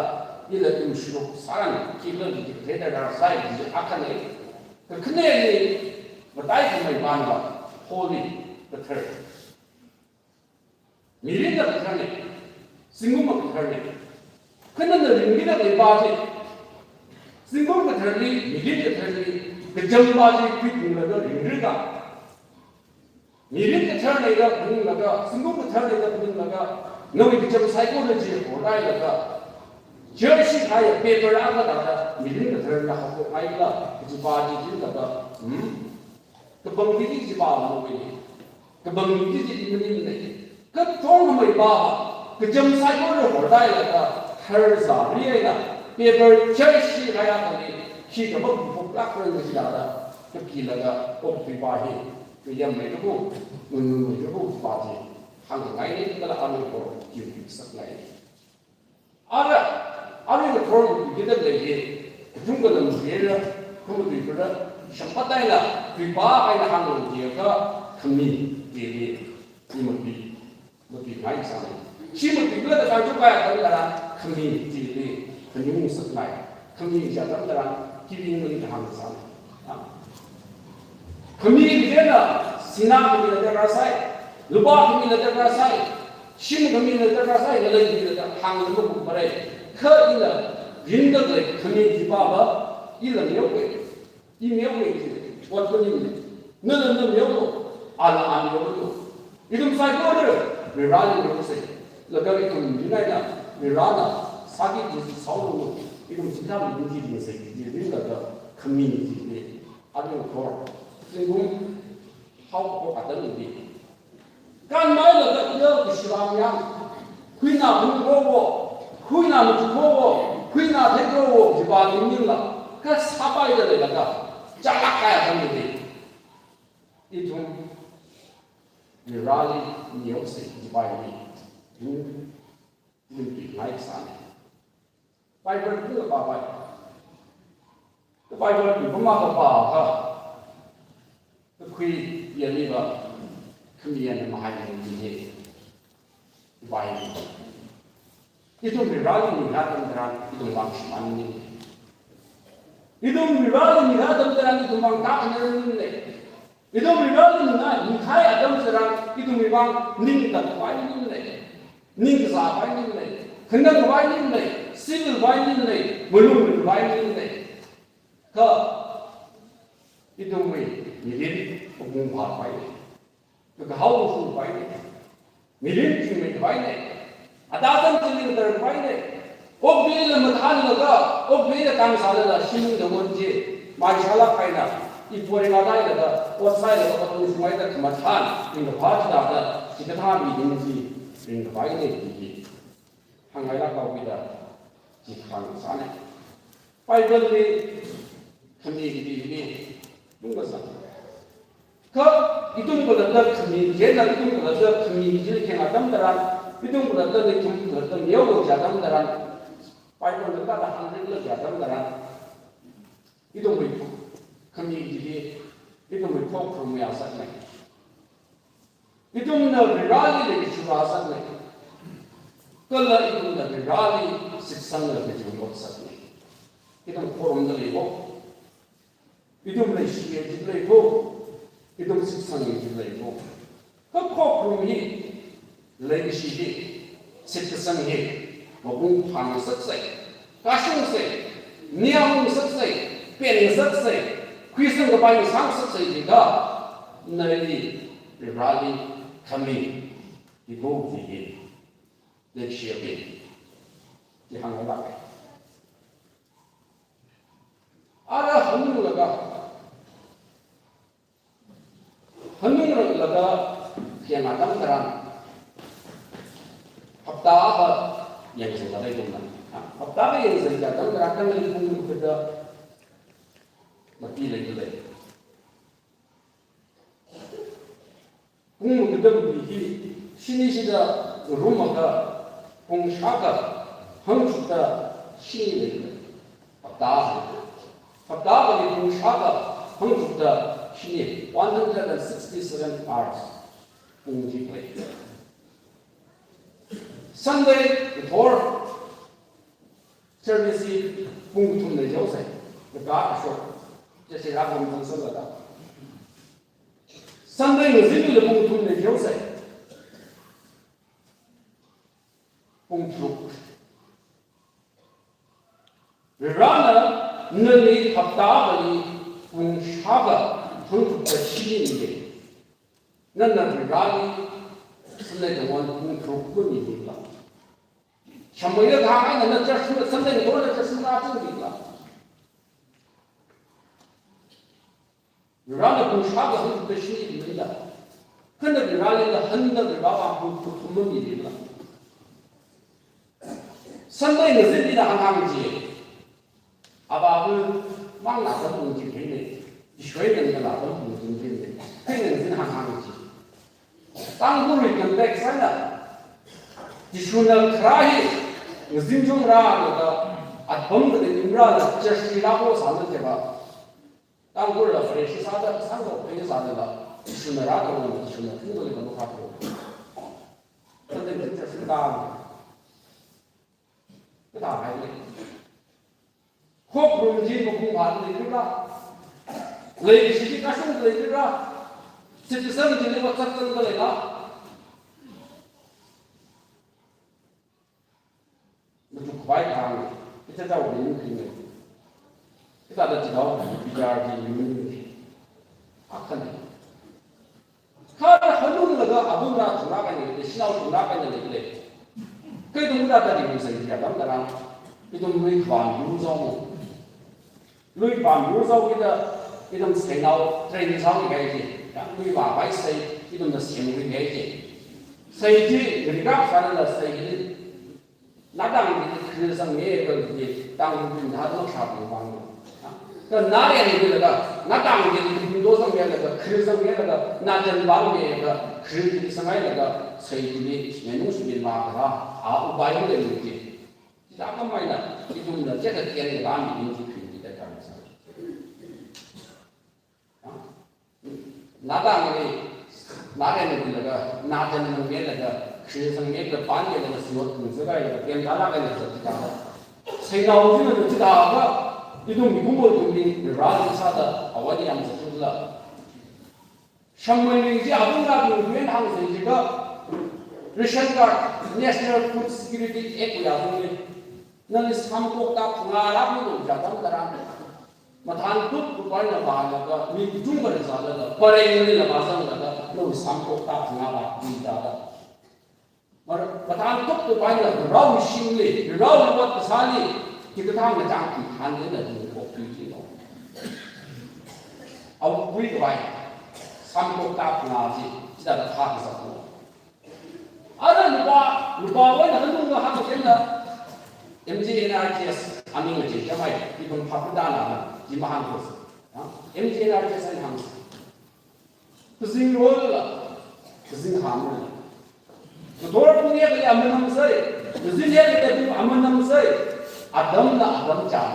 ila yumshuruk sāran, kila kaji katheida rāsai kaji akhane. Kakhaneli, mataikhamei pāna, holy, kathar. Mirinna katharne, zingkumna katharne. Khanana ringmida leipā chi, zingkum katharli, mirin katharli, kacham pā chi khuiphunglaga ringrida. Mirin kathar leida phaninglaga, zingkum kathar leida phaninglaga, nawui kacham psychology horhailaga, jersey kahaiya paper akha thāda, mirin katharna haophokngaila, kaji pā chi ringlaga, hmm, kapangmi chi pā mawui, kapangmi chi chi maningne, kachungkhamei pā, kacham psychology horhailaga, tharzari eina, paper jersey kahaiya kali, khi kapā phoklāk ran kaji thāda, kapilaga, okathui pā hi. Kayāmmei kabu, ngunmei kabu pā chi, hāngngaine kala arui khor, yumpi sakngai. Ara, arui khor, yida lei hi, kachungkha lam yela, kachungkha tuikura, shāmpat eina, tuipā eina hānglu jiakha, khami, tili, imapi. Matuingai sāne. Chi matuikhala da kachungkha atam tharan khami chili khanyung sakngai. Khami chi atam tharan kiring mali kahāng sāne. Ha? Khami china sinā khamila darkar sai, lupā khamila darkar sai, shim khamila darkar sai, ngalei khamila darkar, hānglu maku mare. Kha ila ringda lei khami chi pāva, ila neokhui. I neokhui chi, Ot kuning ne. Nana na miyolo, ala a miyolo. Ithum saikora Vareli miyosei. Laga ithum minaina, Varena sāki kaji sālu. Ithum chithāli ithum chi ningsei kaji ringlaga khami kajine. Adi kor. Zingkum hao ko katan ni. Kanmai laga ila kashivang yang, khuina hungkowo, khuina matukowo, khuina theikowo, jiba ningningla, kasāpaida leilaga, chalak kaya kami ni. Ithum Vareli miyosei jiba ni. Ithum, ithum pi ngai sāne. Bible kung kapā pai. Ka Bible kung pama kapā ka. Kakhui yaniva khami yan mahai ni. Bible. Ithum Vareli ning atam tharan ithum vang shimān ni. Ithum Vareli ning atam tharan ithum vang tak ni le. Ithum Vareli ning, ning kahai atam tharan, ithum vang ningtak khavai ning lei, ningkazā khavai ning lei, khanang khavai ning lei, civil khavai ning lei, malung khavai ning lei. Kha ithumwui mirin pabung phā khavai lei. Kakahao shu khavai lei. Mirin chingmei khavai lei. Atazan chingmei khavai lei. Okathuili mathānlaga, okathuili kang sālala shimung da ngon chi. Mai shala kaina. I pori ngalailaga, ot sālaga, ot nung sunglaga, khamathān, ringkaphā chithāda, chikathā mirin chi, ringkaphā lei chi. Hāngngailāk haokida, chi hāngsāne. Bible li, khami kaji hi, lungkasang. Kha, ithum khalatta khami, chieina ithum khalatta khami kaji kheng atam tharan, ithum khalatta ithum khalatta miyo kaji atam tharan, Bible na kala hāngrin kaji atam tharan, ithumwui khami kaji hi, ithumwui khokharumwui asakne. Ithumna Vareli leikashiwui asakne. Kala ithumna Vareli shitsanglaga chiwui asakne. Ithum khorumda leiwo. Ithum leishiya chi leiwo. Ithum shitsanga chi leiwo. Kha khokharum hi, leikashi hi, shitkasang hi, mapung phāngasaksei, kashungsei, niamungasaksei, penngasaksei, khuisangkapai sāngasaksei jiakha, nali, Vareli, khami, ibo ji hi, leikashi ape, chi hānglāke. Ara hānglaga, hāngnunglaga, khayang atam tharan, hapta akha yangzangda leidona. Hapta akha yangzang atam tharan, khangarei pung makhada mati leida lei. Pung makhada mati hi, shini shida ngarumlaga, pung shākha hangchukda shini leida lei. Hapta akha. Hapta akhali pung shākha hangchukda shini, one hundred and sixty-seven hours. Pung chi lei. Sunday, before service hi pung kathum leihaosei. Kaka kashok. Chieina rākhamang sālala. Sunday ngazinlila pung kathum leihaosei. Pung tharuk. Varena nali hapta akhali pung shākha hangchukda shini mile. Nana Vareli Sunday nganao pung tharuk mamilaga. Shamei la thang eina na church na Sunday nganao na church na chungmilaga. Varena pung shākha hangchukda shini mila. Kha na Varelila hāngda Varewui pung kathum mamilila. Sunday ngazinlila hānghāng ji. Avāva̱ mang ngalā atam pung chi khani. Jishuwui ngalā atam pung chi khani. Khani ngazin hānghāng ji. Tangkhulwui context eina, Jishuna kharā hi ngazin chungra laga, apam kateomeira la church li rākasā na jiakha. Tangkhul la Pharisee sāda, sāda Pharisee sāda la, Jishuna rākahai, Jishuna thingda lei kano kha ko. Kateomeira church li rā. Kathāhai lei. Khokharum chi mapung phāda leira. Leikashi chi kashungda leira. Shitsang chili vāzat zangda leira. Machuk khavai thang, ita tau ni ni ni. Ita da chi tau, bichar chi ni ni ni. Akhana. Kha hanunglaga abungrā thunglāk eina leili, shanao thunglāk eina leili. Kha ithum kathāda ringluisai jiakha atam tharan, ithum luivān yur zong. Luivān yur zong kida, ithum seinao train sāngai ji. Ya, luivā vai sei, ithumna semkhui ngai ji. Sei chi, ringkap sālala sei chi. Natang chi khri zangmiakha chi, tang chi nathum shapung vang. Kha naren chilaga, natang chi khrido zangmilaga, khri zangmilaga, nachan vangmiakha, khri chi sanghailaga, sei chi, ngenung sumimākha, a upai leili chi. Chithākhamei eina, ithumna chithāda kharing rāmi chi khri chi da khamsa. Natang chi, naren chilaga, nachan zangmilaga, khri zangmilaga, pānmilaga, siyot kung zatkahailaga, kharing thālāk eina zatkahai. Seinao china chithākha, ithum mikumo ithumli, rāli sāda, awani yam zatkahai. Shangmei ning chi abungrā ning wen hāngsai jiakha, Ration Card, National Food Security Act ya zong ni. Nali samkaphok phangā lāk mi dong jiakha atam tharan. Mathān tup tup eina vālaga, mi kachungkha sālaga, pareng nali vāzanglaga, nali samkaphok phangā lāk mi dada. Mar-, mathān tup tup eina rao shimli, rao ot kasāli, hikathā ngachang khi thanli na ding kok tui chi no. Awui khavai, samkaphok phangā chi, chithāda thā kazat no. Ara lupā, lupā wai na kanung na hāng kachina, M G N R G S, aming chi chamai, ithum phaptā na, chi mahāng kos. Ha? M G N R G S eina hāng. Kazing rolla, kazing hamla. Kador pung yakli amanam sai, kazing yakli amanam sai, atamla atam chang.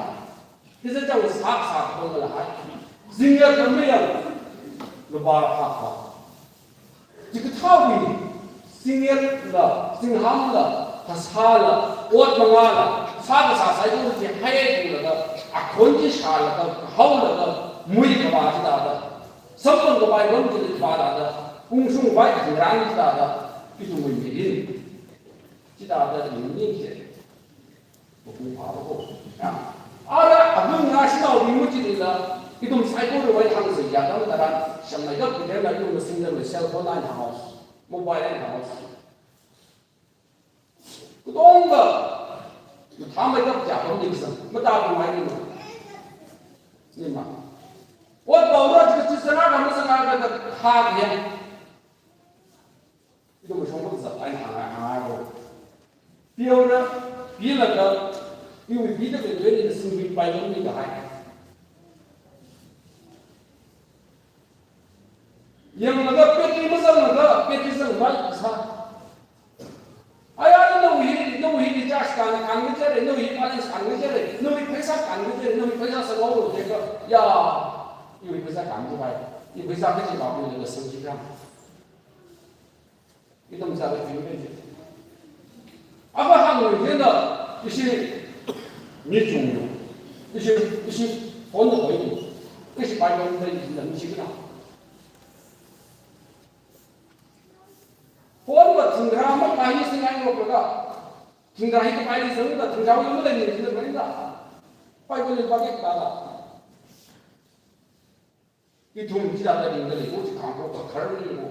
Kisa chang sak sak pang la hai. Zingyar kami yang, lupā phak phak. Chikathāwui, zingyarla, zinghamla, phasāla, ot mangāla, sā kasā saikora chi hailaga, akhon chi shālaga, haolaga, mui khavā chithāda. Samphang khavai bang chili vāda da, ungshung vai khangarān chithāda, ithumwui mirin. Chithāda ning ning chi. Mapung phāva ko. Ya. Ara abungrā shanaobing machilila, ithum saikorawui hāngsai jiakha atam tharan, shangmei kap kidem la ithum masingda cell phone eina hānga, mobile eina hānga. Katonga, mathāmeikap jiakha maningsang, matā pung ai nima. Nima. Ot pao ra chi chi sāra ka masāra ka ka ha ya. Ithum mashong mazat eina hānga, hānga ko. Piona, pilaga, iwui pida khalei tuina singwui pai longmi kahai. Yanglaga, peti mazanglaga, peti zangpai sā. Aya, nawui, nawui recharge kan, kan ngachāre, nawui balance kan ngachāre, nawui pheisā kan ngachāre, nawui pheisā sālo jiakha, ya, iwui pheisā kan jiakha, iwui pheisā kaji ba, iwui la sāng jiakha. Ithum sāda tingmei chi. Ava hānglu jida, ishi mi chunglu. Ishi, ishi phone da koi. Ishi pai koi da ishi da mi chikna. Phone va thingra makai singai lo ka. Thingra hi kapai zangda, thingra yu malei ni zangda. Pai koi ni pakai ka da. Ithum chithāda ringda lei ko, chi khangkho kakhar ni ko.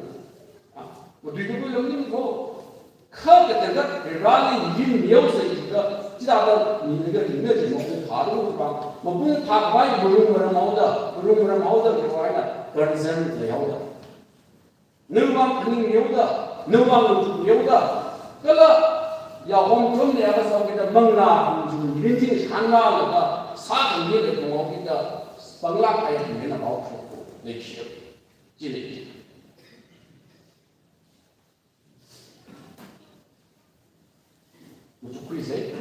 Ah, madui ko lam ni ko. Kha katangkha Vareli yin mihaosai jiakha, chithāda ringda ringda chi mapung phālu pa. Mapung phākhavai marung maram haoda, marung maram haoda khavai na concern leihaoda. Nawui vang phaning mihaoda, nawui vang lungchuk mihaoda, kala yāhom thumli ava sākida manglā, lungchuk mirin ching shanlālaga, sākhangaida tonghaokida, panglāk eina hina pao shokko, leishiya, chi lei. Machukkhuisei,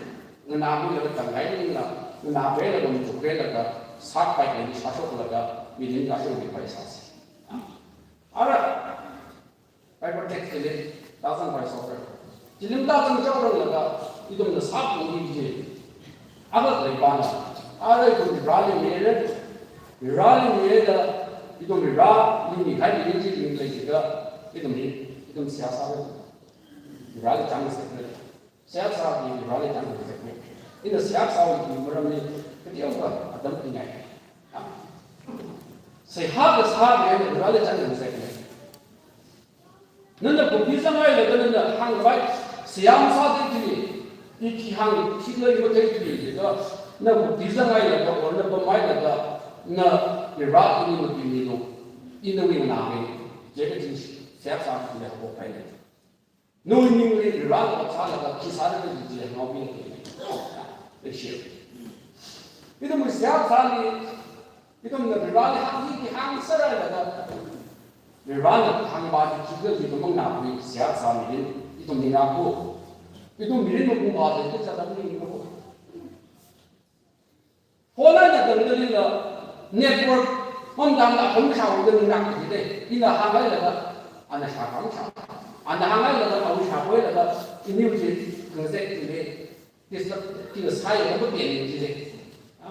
nganākhuilaga tangkhai ningla, nganākhuilaga machukkhuilaga, sākpai kali shāshoklaga, mirin kashungki pai sāsei. Ara, Bible text chili, tazang pai sokra. Chilim tazang chaoranglaga, ithumna sākhangaiki chi. Aga leipana, ara ithum Vareli mire, Vareli mire da, ithum Vareli mikahai mirin chi ringlei jiakha, ithum hi, ithum seihā sāra. Vareli chang sekra. Seihā sāki Vareli chang sekra. Ina seihā sāki maramli, kateokha atam pingai. Seihā kasā kajina Vareli chānjam sāki. Nana bhupli zanghailaga nana hāngkhavai, seihā masāthei tui, i khi hāng, khi lei mathei tui, jiakha, na bhupli zanghailaga, or na pamhailaga, na Vare ili matuimilu, i nawui nganāmei, jiakha chi seihā kasā kajina haophok kahaina. Nawui mingli Varena ot sālaga khi sāra kaji chi ngaopilāka. Let's share. Ithum seihā kasāli, ithumna Vareli hāng hi hāngsāra laga, Varena hāngva chi khikhala ithum manganāmei seihā kasā mirin, ithum ningnako. Ithum mirin mapung kaje, ithum sādam ningnako. Phone eina tangdalila network mamdangla hāngshao da ningnakda jidei. Ina hānghailaga, ana shākhamshao. Ana hānghailaga, ana shākhamshao laga, iniwui chi, khangasak chili, disturb, chi kasā ya, mapen jidei. Ha?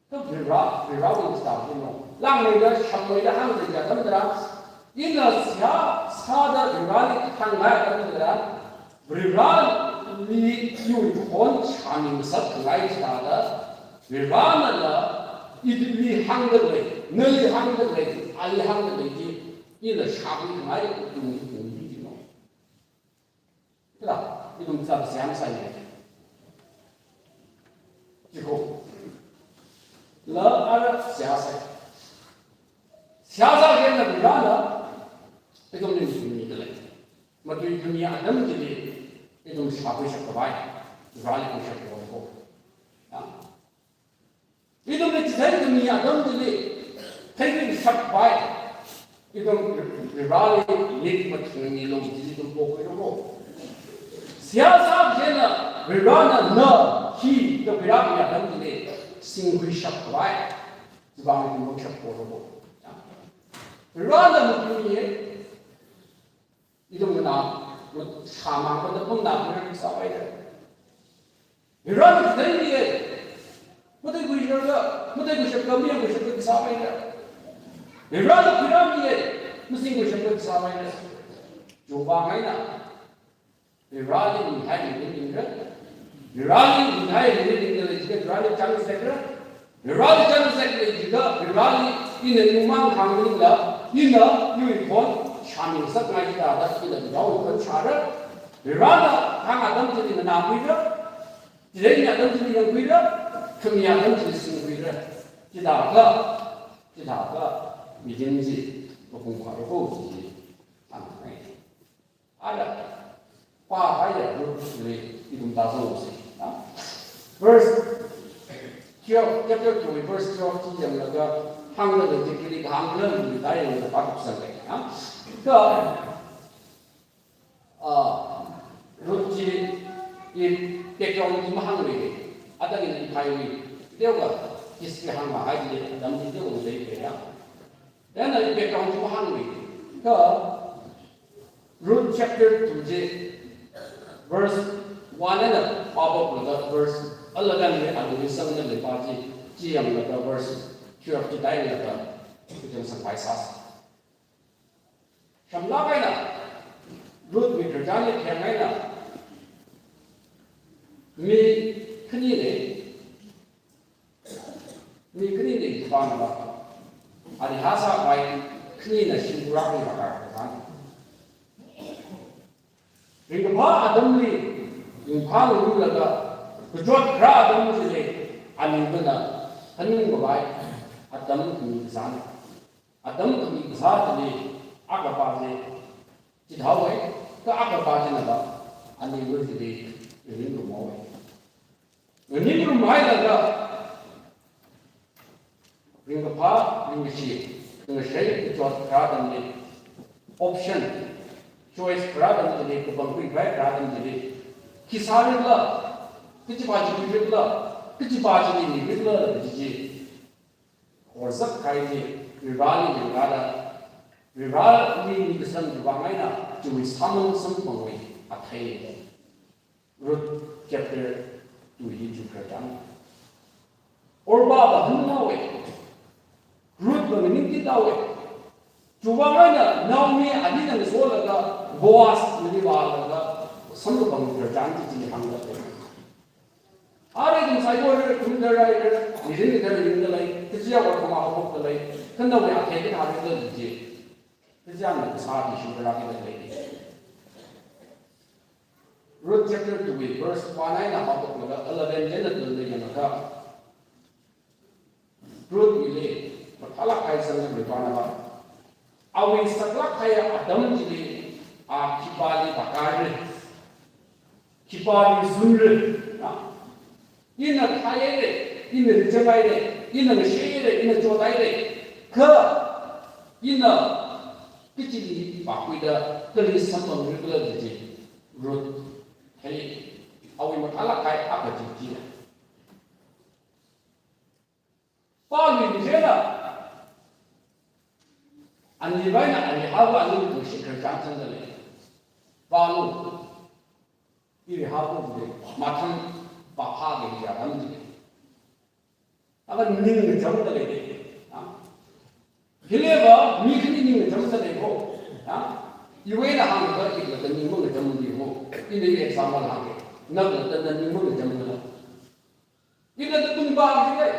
Kha Vare, Varewui sāda kajina. Langmeida, shapmeida hāngda atam tharan, ina seihā sāda Vareli hāngngai atam tharan, Vareli iwui khon shāmi ngasakkhangai sāda, Varenala ili hāngdalei, nali hāngdalei, ali hāngdalei chi, ila shākhuikhangai tungli tungli kajina. Kala, ithum sāda seihā masāya. Chiko. La ara seihā sāya. Seihā sākajina Varena, ithumli matuimi dalei. Matuimi atam chili, ithum shākhuishap khavai, Vareli khuishap khavai ko. Ya. Ithumli chithei kami atam chili, theikhuishap khavai, ithum Vareli mik mathungmilu, chi ithum pokhuira ko. Seihā sākajina Varena na, hi, da Vareli atam chili, singkhuishap khavai, chiwui vang ithum pokhuishap khavai ko. Varena matuimiya, ithumna, shāmang panda pamna pura kasā haira. Varena theimiya, matheikhuilaga, matheikhuishap kha, mayangkhuishap kha kasā haira. Varena khuirāmiya, masingkhuishap kha kasā haira. Chiwui vang eina, Vareli mihai mirin ningra. Vareli mihai mirin ningra jiakha Vareli chānjam sāra. Vareli chānjam sālei jiakha, Vareli ina ungmang hāngmila, ina iwui khon shāmi ngasakkhangai sāda, ina Varewui khon shāra. Varena hāng atam chili nganākhuira. Chithei atam chili yangkhuira. Khami atam chili singkhuira. Chithākha, chithākha, mirin chi mapung khavai ko chi hāngngai. Ara, pākahai Ruthli ithum tāzangsa. Ha? Verse twelve, chapter two, verse twelve chi yanglaga, hāngda lei chi kali hāngda lei, da yanglaga pākhuisangsa. Ha? Kha, ah, Ruth chi i background chi mahāngmei. Atam ina i phaiwui. Teokha, history hāngmahai chi, atam chi teokha leikhuiya. Then I background chi mahāngmei. Kha Ruth chapter two chi verse one eina pāphok laga verse eleven li alungli sangda leipā chi, chi yanglaga verse twelve chi da yanglaga, kachang sangpai sāsa. Shamlak eina, Ruthwui khararchanli theng eina, mi khanina, mi khanina ipāna va, ani hāsākhavai khanina shimkhur akhana va kar khan. Ringkaphā atamli, ringphā ngarumlaga, kachot kharā atam chili, aningvana, hanungkhavai atam khami kasāna. Atam khami kasā chili, akhapa chi chithāhaowa, kha akhapa china va, aningva chili, nganingrumhaowa. Nganingrumhailaga, ringkaphā, ringkashi, ringkashei, kachot kharā atamli, option, choice kharā atam chili, kapangkhui khavai kharā atam chili, khi sāra khala, kachipa chi khuira khala, kachipa chili mira khala, kaji chi horzak kahai chi, Vareli ningrāda, Vareli ningsang chiwui vang eina, chiwui sāmang samphangwui athei. Ruth chapter two hi chi khararchan. Orpah va hanunghaowa. Ruth va nganingtithaowa. Chiwui vang eina Naomi anina ngasolaga, Boaz nali vālaga, samkaphang khararchan chi chi hāngda lei. Arui ithum saikora ithum rai, mirin ni rai ring dalei, kachiya ot kama hok dalei, kanda wui akhei ki thari dalei ji. Kachiya na kasā ki shu rai ki dalei. Ruth chapter two verse one eina haoda eleven chieina tun da yangakha. Ruth hili, mathālāk kahai sangam ripana ba. Awui saklāk kahai atam chili, a khipāli bhākhaira, khipāli zungra, na? Ina thaihaira, ina rijamhaira, ina ngashaira, ina chothaira. Kha, ina kachili bhākhuida, kali samphangra khala ji. Ruth, hei, awui mathālāk kahai akha chi chi. Pāli ni jela. Ani baina ani hawa ani tu shi kharchang chang dalei. Pālu. Iri hawa de. Mathang pāpha ge ya dam de. Aga ning jam dalei de. Ha? Hile ba mi khani ning jam dalei ho. Ha? Iwui eina hāngakha ikla da ning mang jam de ho. Ini example hānge. Nala da ning mang jam dalei. Ina da tung ba ji lei.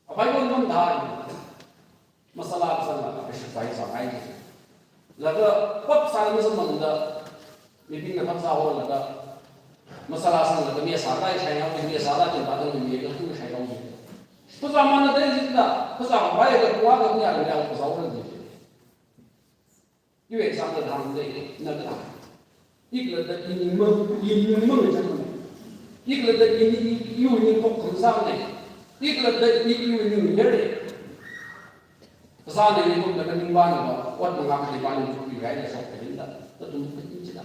Apai kon kon da. Masala sangla exercise sāngai. Laga pap sāla masamphangda. Mibingna pap sāholaga. Masala sanglaga mi sāda shai hao, mi sāda tin ba dang mi ka tu shai hao. Phasā mana da jin da. Phasā bai ka kuwa ka nya ka nya phasā hora ji. Iwui example hāngda, na ka. Ikla da i ning mang, i ning mang jam. Ikla da i ning, i, iwui ning kok kham sāne. Ikla da i, iwui ning yare. Kasā ne ning kok na ka ning ba na ba, ot manga ka ning ba ning kok i rai na shok ka ning da. Da tum ka ning chi da.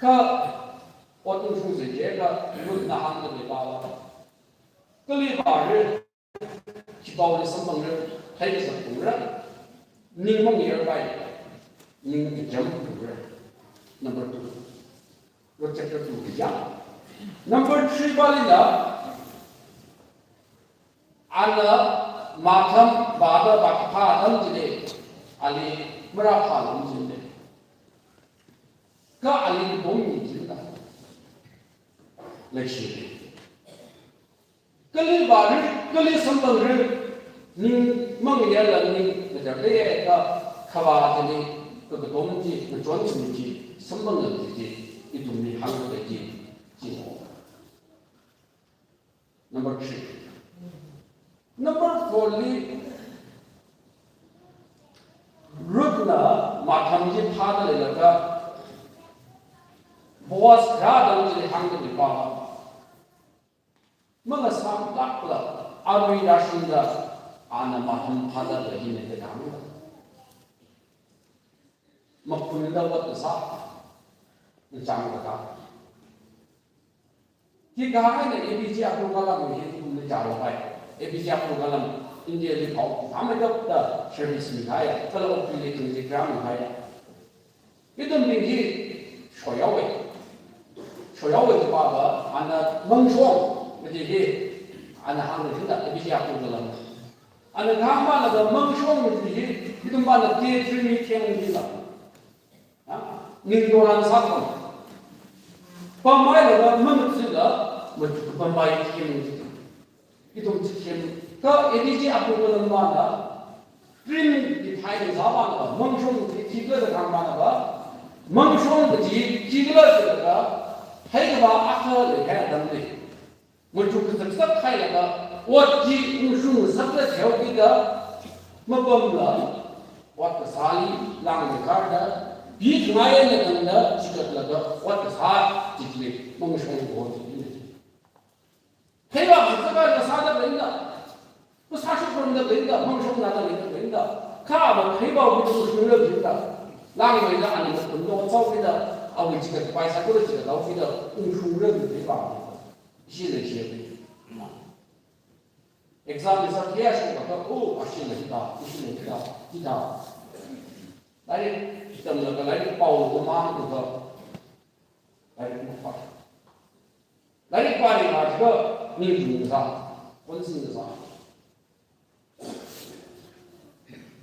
Kha, ot ung shung se je ka, lut na hāngda ba ba. Kali ba re. Khipāli samphangra, thai kazat phungra, ning mangyar pai, ning jam phungra. Number two. Ruth chapter two ki ya. Number three pāli la, ana matham bada baki pha atam chili, ali mara pha lam chili. Kha ali bom ni chili la. Leshi. Kali vāra, kali samphangra, ning mangyarla ning ngajar de ka, khavā chili, kakatom chi, ngachon chili chi, samphanga chi chi, ithumli hāngda chi, chi ho. Number three. Number four li, Ruth na matham chi phāda leilaga, Boaz rādam chili hāngda leipa. Mangasāmlākla, arui rāshungda, ana matham phāda lei hina da hāngda. Makhunla ot kasā, nachang kasā. Khi kahai na A P J Abdul Kalam hi kum na chālapai. A P J Abdul Kalam India li phao, thāmeitop da service mikahai, kala opi li kum li kram mikahai. Ithumbing hi shoyao e. Shoyao e pa ba, ana mangshong, kaji hi, ana hāngda thingda, A P J Abdul Kalam. Ana kahāng mala ba mangshong kaji hi, ithum bana te three mi theng ni la. Ha? Ning doran sākham. Pambai laga mangzila, machuk pambai theng ni. Ithum chithemkha A P J Abdul Kalam mana, dream defined sāmana ba, mangshong kaji khikhala da hāngmana ba, mangshong kaji khikhala jilaga, haikava akha leihai atamli. Machuk kazaksak hailaga, ot chi ungshung ngasakla theokida, mapamla, ot kasāli, langmeikharda, bithungaiya na tangda, chikatlaga, ot kasā, chikli, mangshong kaho chili. Khaiva kazakka kasāda leinda, kasā shokramda leinda, mangshong nada leinda, leinda. Kha ba khaiva ungshungra leinda. Langmeida ani makhunlo chaokida, awui chikat pai sākura chikat haokida, ungshungra leinda. Ishi leishi. Exam result kayā shokakha, oh, ashi leida, ishi leida, ida. Lairik tamlaga lairik pao kama kha. Lairik mapā. Lairik pāli kha jiakha, ning jung kasā, konsin kasā.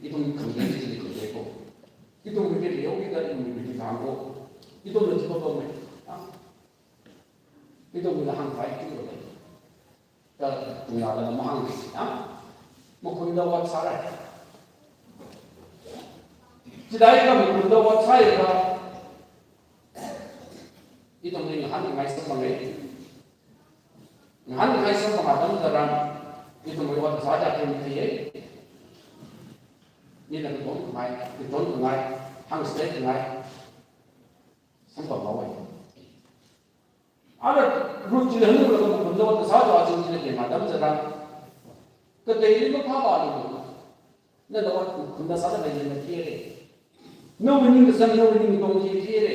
Ithum khangachei chili khangachei ko. Ithum miki leo kita ithum miki thang ko. Ithum na jipa ko me. Ha? Ithumwuila hāngkhavai chi lei. Kha tungna la mahāng, ha? Makhunda ot sāra. Chithākha makhunda ot sāakha, ithumli ngahānngai samphanga. Ngahānngai samphang atam tharan, ithumwui ot sā jat ithum theiya. Nina katon khangai, katon khangai, hāngsa khangai samphang haowa. Ara Ruth chili hanunglaga makhunda ot sāda aching chili khayang atam tharan, kateili maphāpalu. Nana ot makhunda sāda leili na thira. Nawui ningkasang, nawui ningtong chi thira.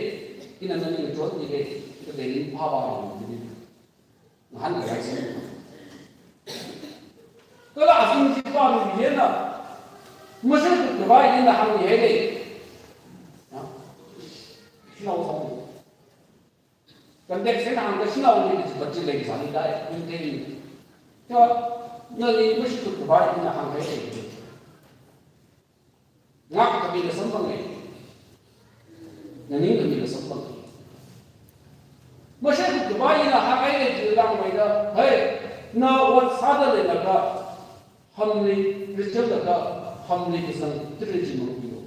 Ina nali ngachonmira. Kateili maphāpalu. Ngahānngai sāmi. Kala aching chi pāmi hina, mashaikut khavai hina hāngmihaira. Ha? Shanao sāmi. Context eina hāngda shanaoli chi bachilei sāni dai, ning tei. Kha nali mashaikut khavai ina hānghaira. Ngakhamila samphanga. Nganingkhamila samphanga. Mashaikut khavai ina hānghaira chilangmeida, hei, na ot sāda leilakha, hamli, Rachel laga, hamli kasang, tiri chi mangpi lo.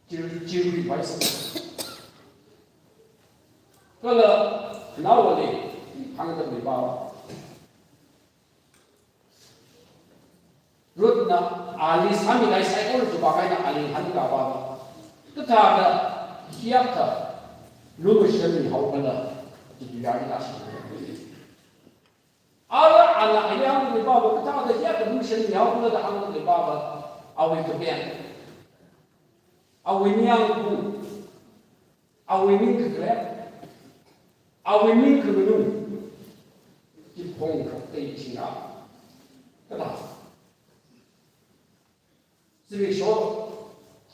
Chi, chi ri vai sa. Kala, naowali, hāngda mi ba. Ruthna, ali sāmilai saikora chupa kaina ali hāngkapa. Kathāda, hiyākha, lumashanmi haokhala, chi yari la shi. Ala ana ayang mi baba, kathāda hiyākha lumashanmi haokhala da hāngmi baba, awui kapeng. Awui ningyāng kaphung. Awui ning kakhalei. Awui ning khanganung. Chi phong khaktei china. Kathā. Zimiksho,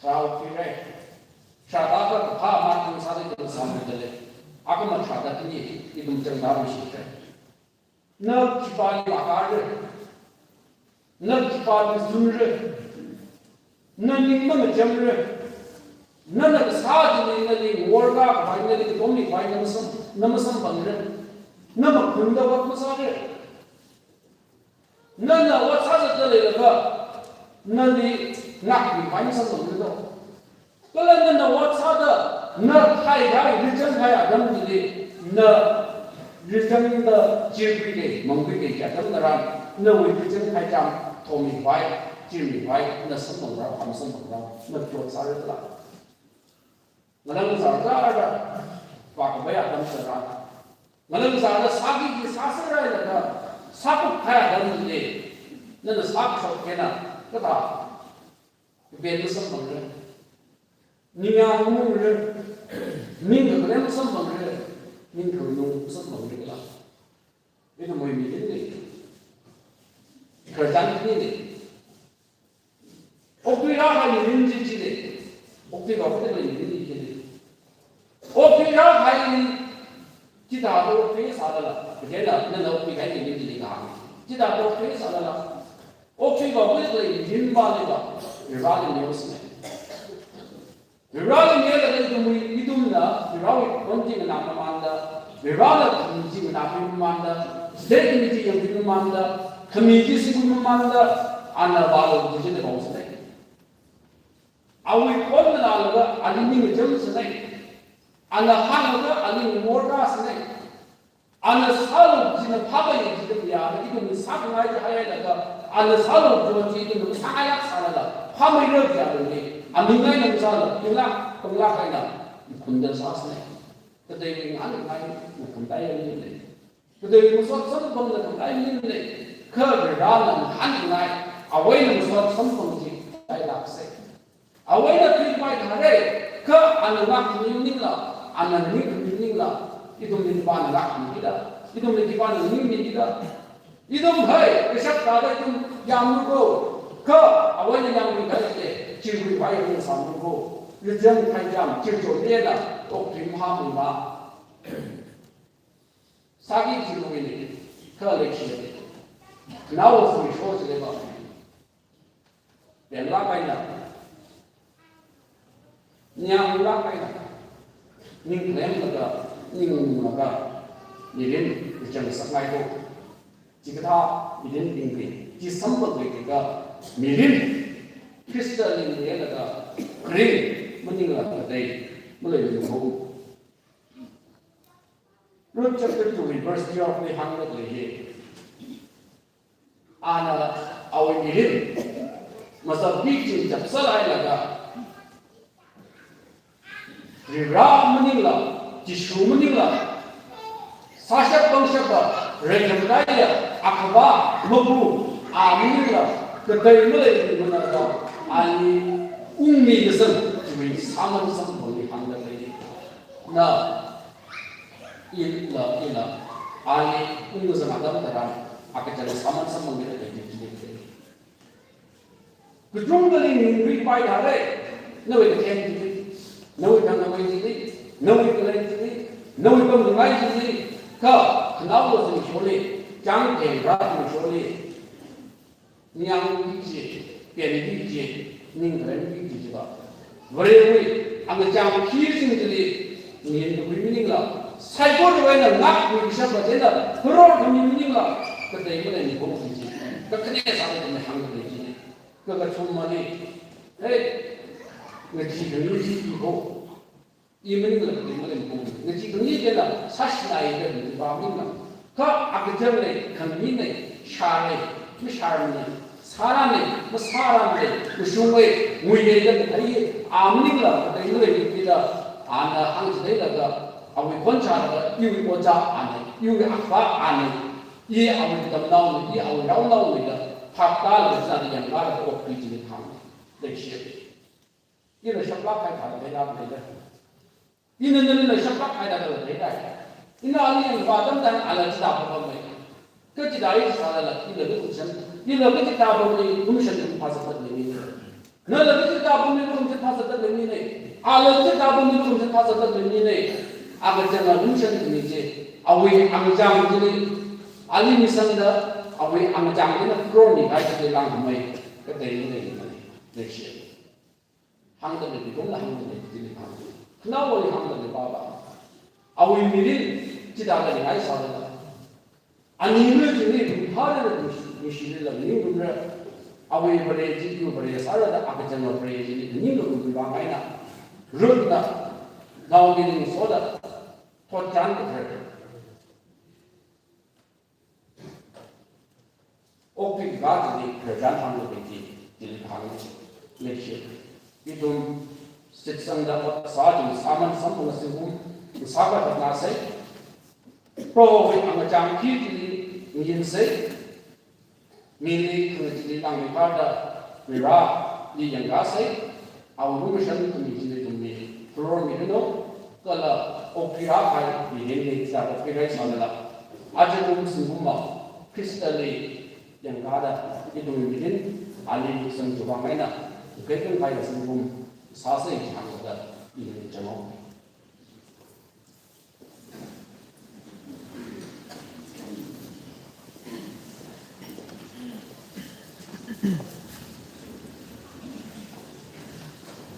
tharāda khuirai. Tharāda kaphā aman hāngsāda ithum sāmidalei. Akha matharāda khani, ithum changda mishitra. Na khipāli makāra. Na khipāli zungra. Na ning mangachamra. Nana kasā chili nali ngaworkakhavai, nali katomlikhavai na masam, na masamphangra. Na makhunda ot masāra. Nana ot sāzatda leilakha, nali ngakmikhavai masamphanga do. Kala nana ot sāda, na thai thai, rijang thai atam chili, na rijangda chirkhuida, mangkhuida kaji atam tharan, nawui rijang thai cham, thomikhavai, chirmikhavai, na samphangra, kha masamphangra, na ot sāra kala. Ngalang zar zar da, vākhavai atam tharan. Ngalang zar da sāki ki sāserhailaga, sākhup kahai atam chili, nana sākashok eina, kathā, kapen masamphangra. Ningyāng mamungra, ning kakhalei masamphangra, ning khanganung masamphangra kala. Ithumwui mirinli. Khararchan khanili. Okthuirākahai mirin chi chili. Okthuiva khuida khalei mirin chi chili. Okthuirākahai chithāda okthui sālala. Kajela, nana okthuikahai mirin chili kahāng. Chithāda okthui sālala. Okthuiva khuida khalei mirin pali va. Vareli neosei. Vareli nelaga ithumwui, ithumna, Varewui khon chi nganāmamanda, Varena khami chi nganāmamanda, state khami chi yangmamanda, khami chi singmamanda, ana vālu chi china bong sālei. Awui khon nganālaga, ali ning ngacham sālei. Ana hānglaga, ali ngaworka sālei. Ana sālu china phāmei chida ya, ithumna sākhangai chi hailaga, ana sālu chi ithumna sāngailāk sālala, phāmeira ya luni, amingai nam sāla, inglak, panglak eina, makhunda sāsāna. Katei ngahānngai, makhunda ya luni. Katei masot samphangla khangai luni. Kha Varena ngahānngai, awuina masot samphang chi, ngailāksa. Awuina thuikhavai thāra, kha ana ngakkhami maningla, ana ningkhami maningla, ithumli khipāna ngakkhami kida, ithumli khipāna ningmi kida. Ithum hai, kashak thāda ithum yanglu ko, kha awuina yangmi khalei, chingkhui vai ithum sālu ko, rijang thai cham, chirchot eina, okthui mahāmima. Sāki chirkhui ni, kha leikashili. Nao sui sho chili ba. Penlāk eina, ningyānglāk eina, ningkhalemlaga, maninglaga, mirin kachang sāngai ko. Chikathā mirin tingting, chi samphangki kajiakha mirin Khristali ngayālaga kharing maningla katei maleimana ko. Ruth chapter two verse twelve li hāngda leiya. Ana awui mirin mazatbing chapsālailaga, Varivara maningla, Jishu maningla, sāshap pangshapa, reikhamdaiya, akhava, mabu, a maningla katei maleimana da, ali ungmi kasang, chiwui sāman samphangli hāngda lei. Na, ila, ila, ali ungkazang atam tharan, akachang sāman samphangli katei chi lei. Kachungkhali ningri pai thāre, nawui kathem chili, nawui thangkhamei chili, nawui khalei chili, nawui pamngai chili, kha khanaowa zingsholi, chang theng ra zingsholi, ningyāng chi, pen chi, ning karen chi chi ba. Varewui, angachang khi sing chili, ning kakhui maningla, saikorawui eina ngakmishap ba chieina, horor khami maningla, katei maleimana ko chi chi. Kakhane sāda kami hāngda lei chi. Kakathumali, hey, ngachee khami chi chi ko. I maningla katei maleimana ko. Ngachee khami chieina, sāshilai da kami pa maningla. Kha akachang lei, khami lei, shār lei, mashārmana, sāran lei, masāran lei, mashung lei, ngui lei da kathei, a maningla katei maleimana ko da, ana hāngchitheilaga, awui khon chālaga, iwui ojā ana, iwui akhava ana, i awui katamnaona, i awui raonaona da, phaptālaga china da yanglaga okthui chili thang. Leishiya. Ila shaplāk kahai thāda leilāk leida. Ina nalila shaplāk kahai thāda leida. Ina ali yangva atam tharan ala chithā pāpamei. Kachithā i sālala, ila lumashan. Ila kachithā pāpamei, lumashan phāzatda leimina. Nala kachithā pāpamei, lumashan phāzatda leimina. Ala kachithā pāpamei, lumashan phāzatda leimina. Akachangna lumashan khami chi, awui angachang chili, ali misangda, awui angachang china kro mi kai chili langmei, katei maleimana. Leishiya. Hāngda lei, bikon la hāngda lei, chili hāng. Khanaowali hāngda lei papa. Awui mirin, chithāda ningai sālala. Aning lui chili, ringphālala, ningshi, ningshilala, ningrumra. Awui Vare chi, iwui Vare sāra da, akachangwui Vare chili, ningrumwui vang eina. Ruthna, Naomi ningsoda, thotchan kathar. Okthui kachili khararchan hāngda lei chi, chili hāngda lei chi. Ithum shitsangda ot kasā chi sāman samphang zingkum, sākha thakna sei. Prohowui angachang khi chili ngayin sei. Mili khangachee chili langmeikharda, Varivarali yangkā sei. Awui lumashan khami chili ithumli horor miranu, kala okthuirā kahai mirin leida okthuirā sālala. Aja kum zingkumva, Khristali yangkāda, ithumwui mirin, ali lumashan chiwui vang eina, kaikhang kahai zingkum sāsei chi hāngda, ina chamo.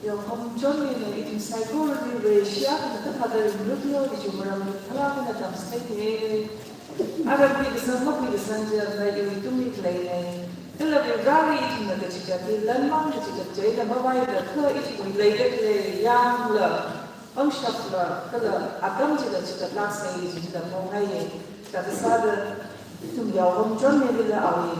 Yongham chonmina, ithum saikorali Vareshi akhana thāda ringrutlu, ithum maram phalākna tamsai ne. Ara khuikasang makhuikasang chila iwui tungli khalei ne. Kala Varivarali ithumna kachigatli lanmang kachigat chila mavaida kha ithumwui leida khalei yangla, pangshapla, kala atam chila chigatlāksei chila pongaiye. Kha kasāda ithum Yongham chonmilila awui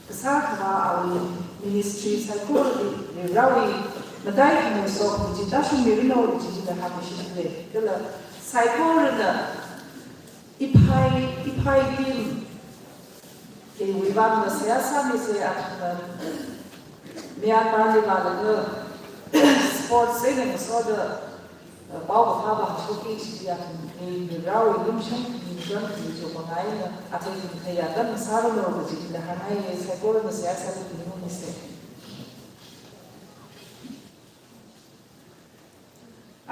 kasā khavā awui ministry saikorali Varivarawui mataikhamei sokhami chi tāshungmiranu chila hāngmishi lei. Kala saikorana iphai, iphai team hiwui vangna seihā sāmisei. Athumna Myanmarli vālaga sports eina ngasoda, eh, paokaphā vāshokki kaji athum hi Varivarawui lumashan khami, lumashan khami chiwui vang eina athei hi theiya atam sāranu kajila hāngngaiye. Saikorana seihā sāda khuimisei.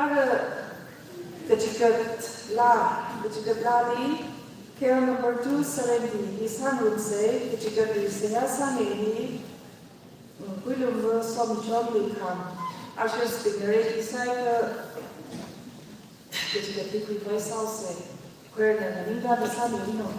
Ara kachigat laa, kachigat laali, K L number two seventy hi sangrunsei. Kachigatli seihā sāngai hi, mm, Kuilumva Somchon Likham, ushers bingna ready sāakha, Chikatikui vai sāusa. Choir na ningda da sālu no.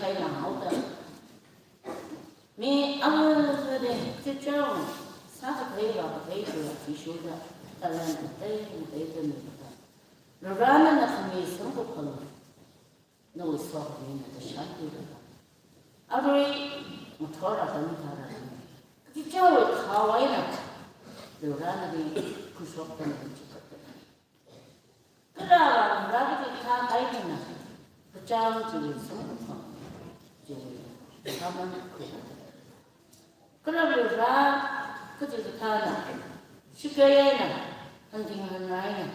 kaina haoda. Mi amatade chichao, sākathei vākathei kala Jishula talent matei matei tamida, Varivarana khami samkaphang, nawui sokhamina kashan tuida, arui ngathor atam tharan, chichaowui thao eina Varivarali khuishokda chikat. Kala Varivarali kathā eina, kachang chiwui samkaphang chiwui sāman khuida. Kala Varivara kaji kathāna, shakei eina, hanting hanrai eina,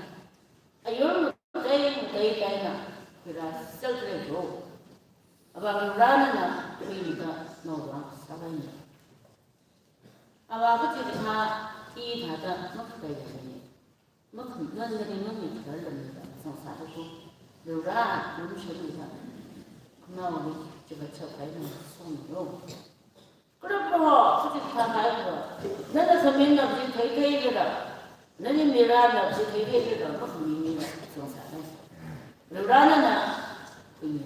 ayur matei matei eina khuirāsālei ro. Avā Varivara nana khuimida nawui vang sālaina. Avā kaji kathā hithāda makataiya ni, makhanganna ni, mami kharar lamda sāsāda ko. Varivara lumshanmida, khanao ni chikat chap eina sāmi ro. Kala Proho, kaji kathā hai ko, nana khaminna chi theithei lira, nani mirana chi theithei lira, makhaminna sāsāda. Varivara nana khami,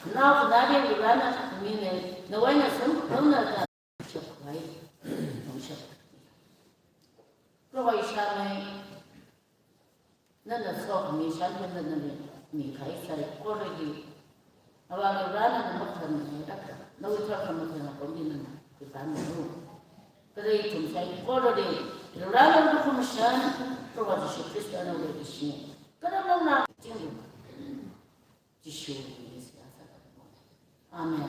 khanao khanāli Varivara nana khamina, nawui eina samkaphangna da shapkhai, nong shap. Proho ishāmei, nana sokhami shānkhanna nali mikahai saikorali, avā Varivara nana makhangailāka, nawui thar khamathāna pongli nana khuitāmilu. Kala ithum saikorali Varivara nana makhamashan, Proho Jishu Khristana leikashi, kala nana chinglu. Jishu mingli seihā sāda. Amen.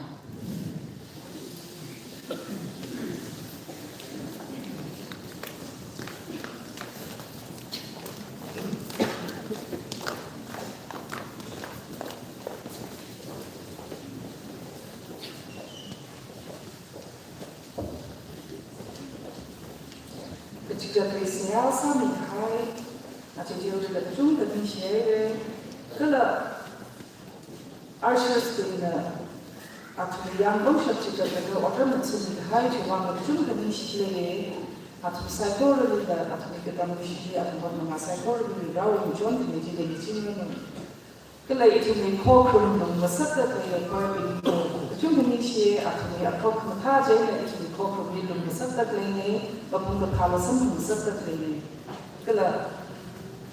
Kachikathā seihā sāmikahai, aja teoda kachungkha ningshihaira, kala ushers bingna athumli yangkashap chikathā otram sāmikahai chiwui vang kachungkha ningshihaira, athum saikoralila, athumli katam khuishili, athum hotnā saikora Varewui chonkhami chili ningshiranu. Kala ithumwui khokharum lung ngasakda khalei choir bingli kachungkha ningshi, athumwui akhok khamathā chieina ithumwui khokharumli lung ngasakda khaleina, mapung kaphāla samphang ngasakda khaleina. Kala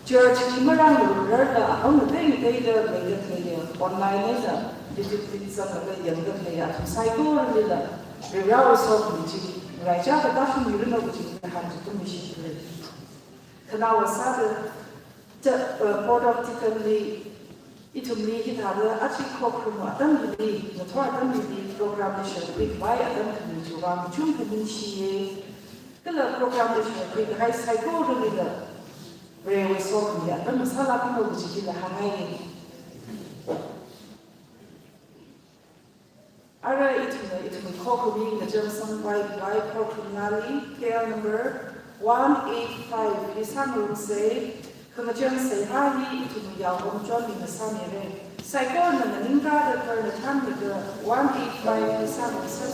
church li marāngararla apam matei mateila leida khalei, online eina YouTube li zanglaga yangda khalei athum saikoralila, Varewui sokhami chi raichāda tāshungmiranu kaji ngahān chi tumishira. Khanaowa sāda, cha, eh, Board of Deacon li, ithumli hithāda aja khokharum atam hili, ngathor atam hili, program li share khuikhavai atam khami chiwui vang kachungkha ningshiya. Kala program li share khuikahai saikoralila, Varewui sokhami atam sālākmilo kaji chila hāngngaiya. Ara ithumna, ithumwui khokharum ngachānsangkhavai programli, K L number one eight five li sāngarumsa, khangachān seihā hi ithumwui yaohom John mina sāmira. Saikorana nganingkāda khararna thānlaga one eight five li sāngarumsa.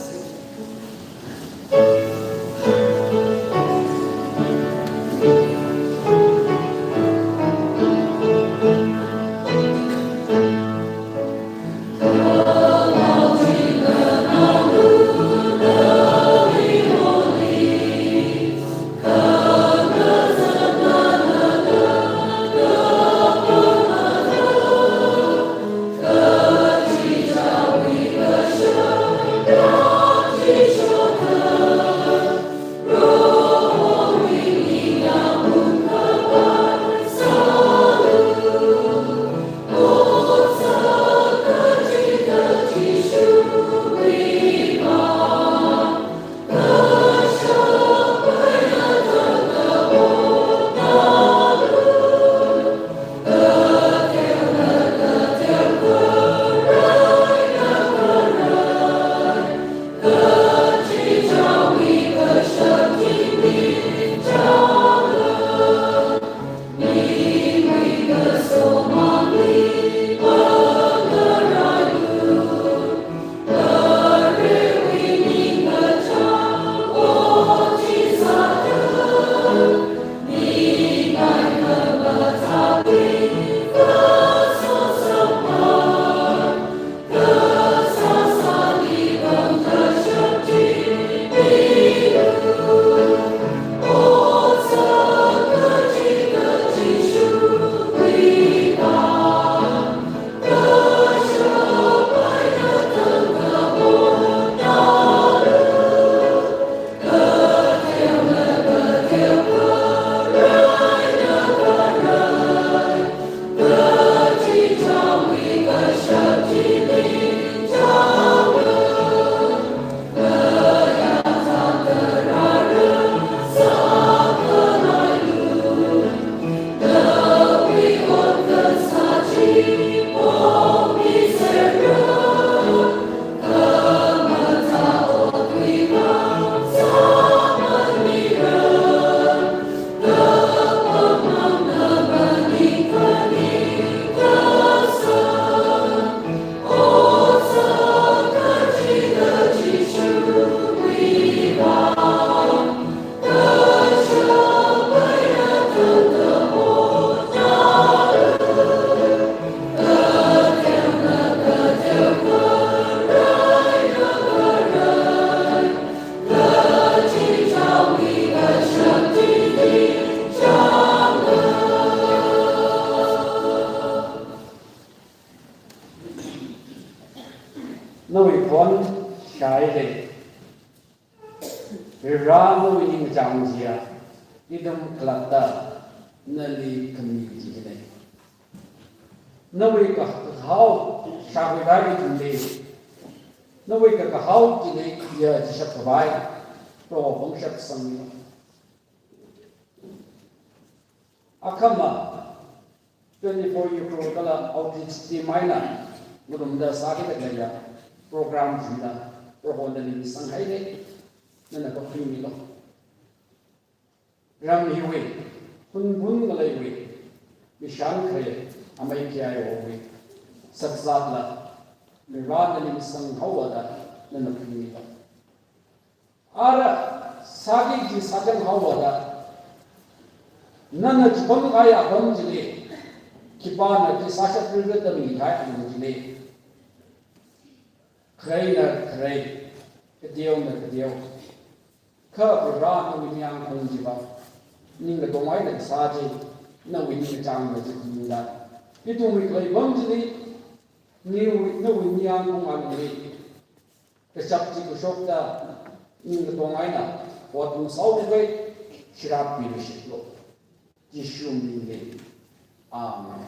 Nawui khon shāhaira. Vare, nawui ningkachāng chiya ithum khalatta nali khami jina. Nawui ka-, kahao shākhuivai ithumli, nawui kakahao chili ya chishap khavai Proho pangshap sangmi. Akhama twenty-four April kala outreach team eina ngarumda sāki kajiya program china Prohona nali sanghaira, nana kaphaning milu. Ram hiwui, Hunphun ngaleiwui, Mishan Khare, amei K I O wui, sakzatla, Vare nali sanghaowa da nana phaning milu. Ara sāki kaji sāchang haowa da, nana chipam kahai apam chili, khipāna chi sāshapra da mikahai apam chili, khareina kharei, kateona kateo, kha Vare nawui ningyāngkhaung chiva, ning katong eina kasā chi, nawui ningkachāngna chi khuida, ithumwui khalei apam chili, nawui, nawui ningyāngkhaung alungli kachap chi kashokta, ning katong eina otpung sāhaoda, sirap pira shitlu. Jishu mingli. Amen.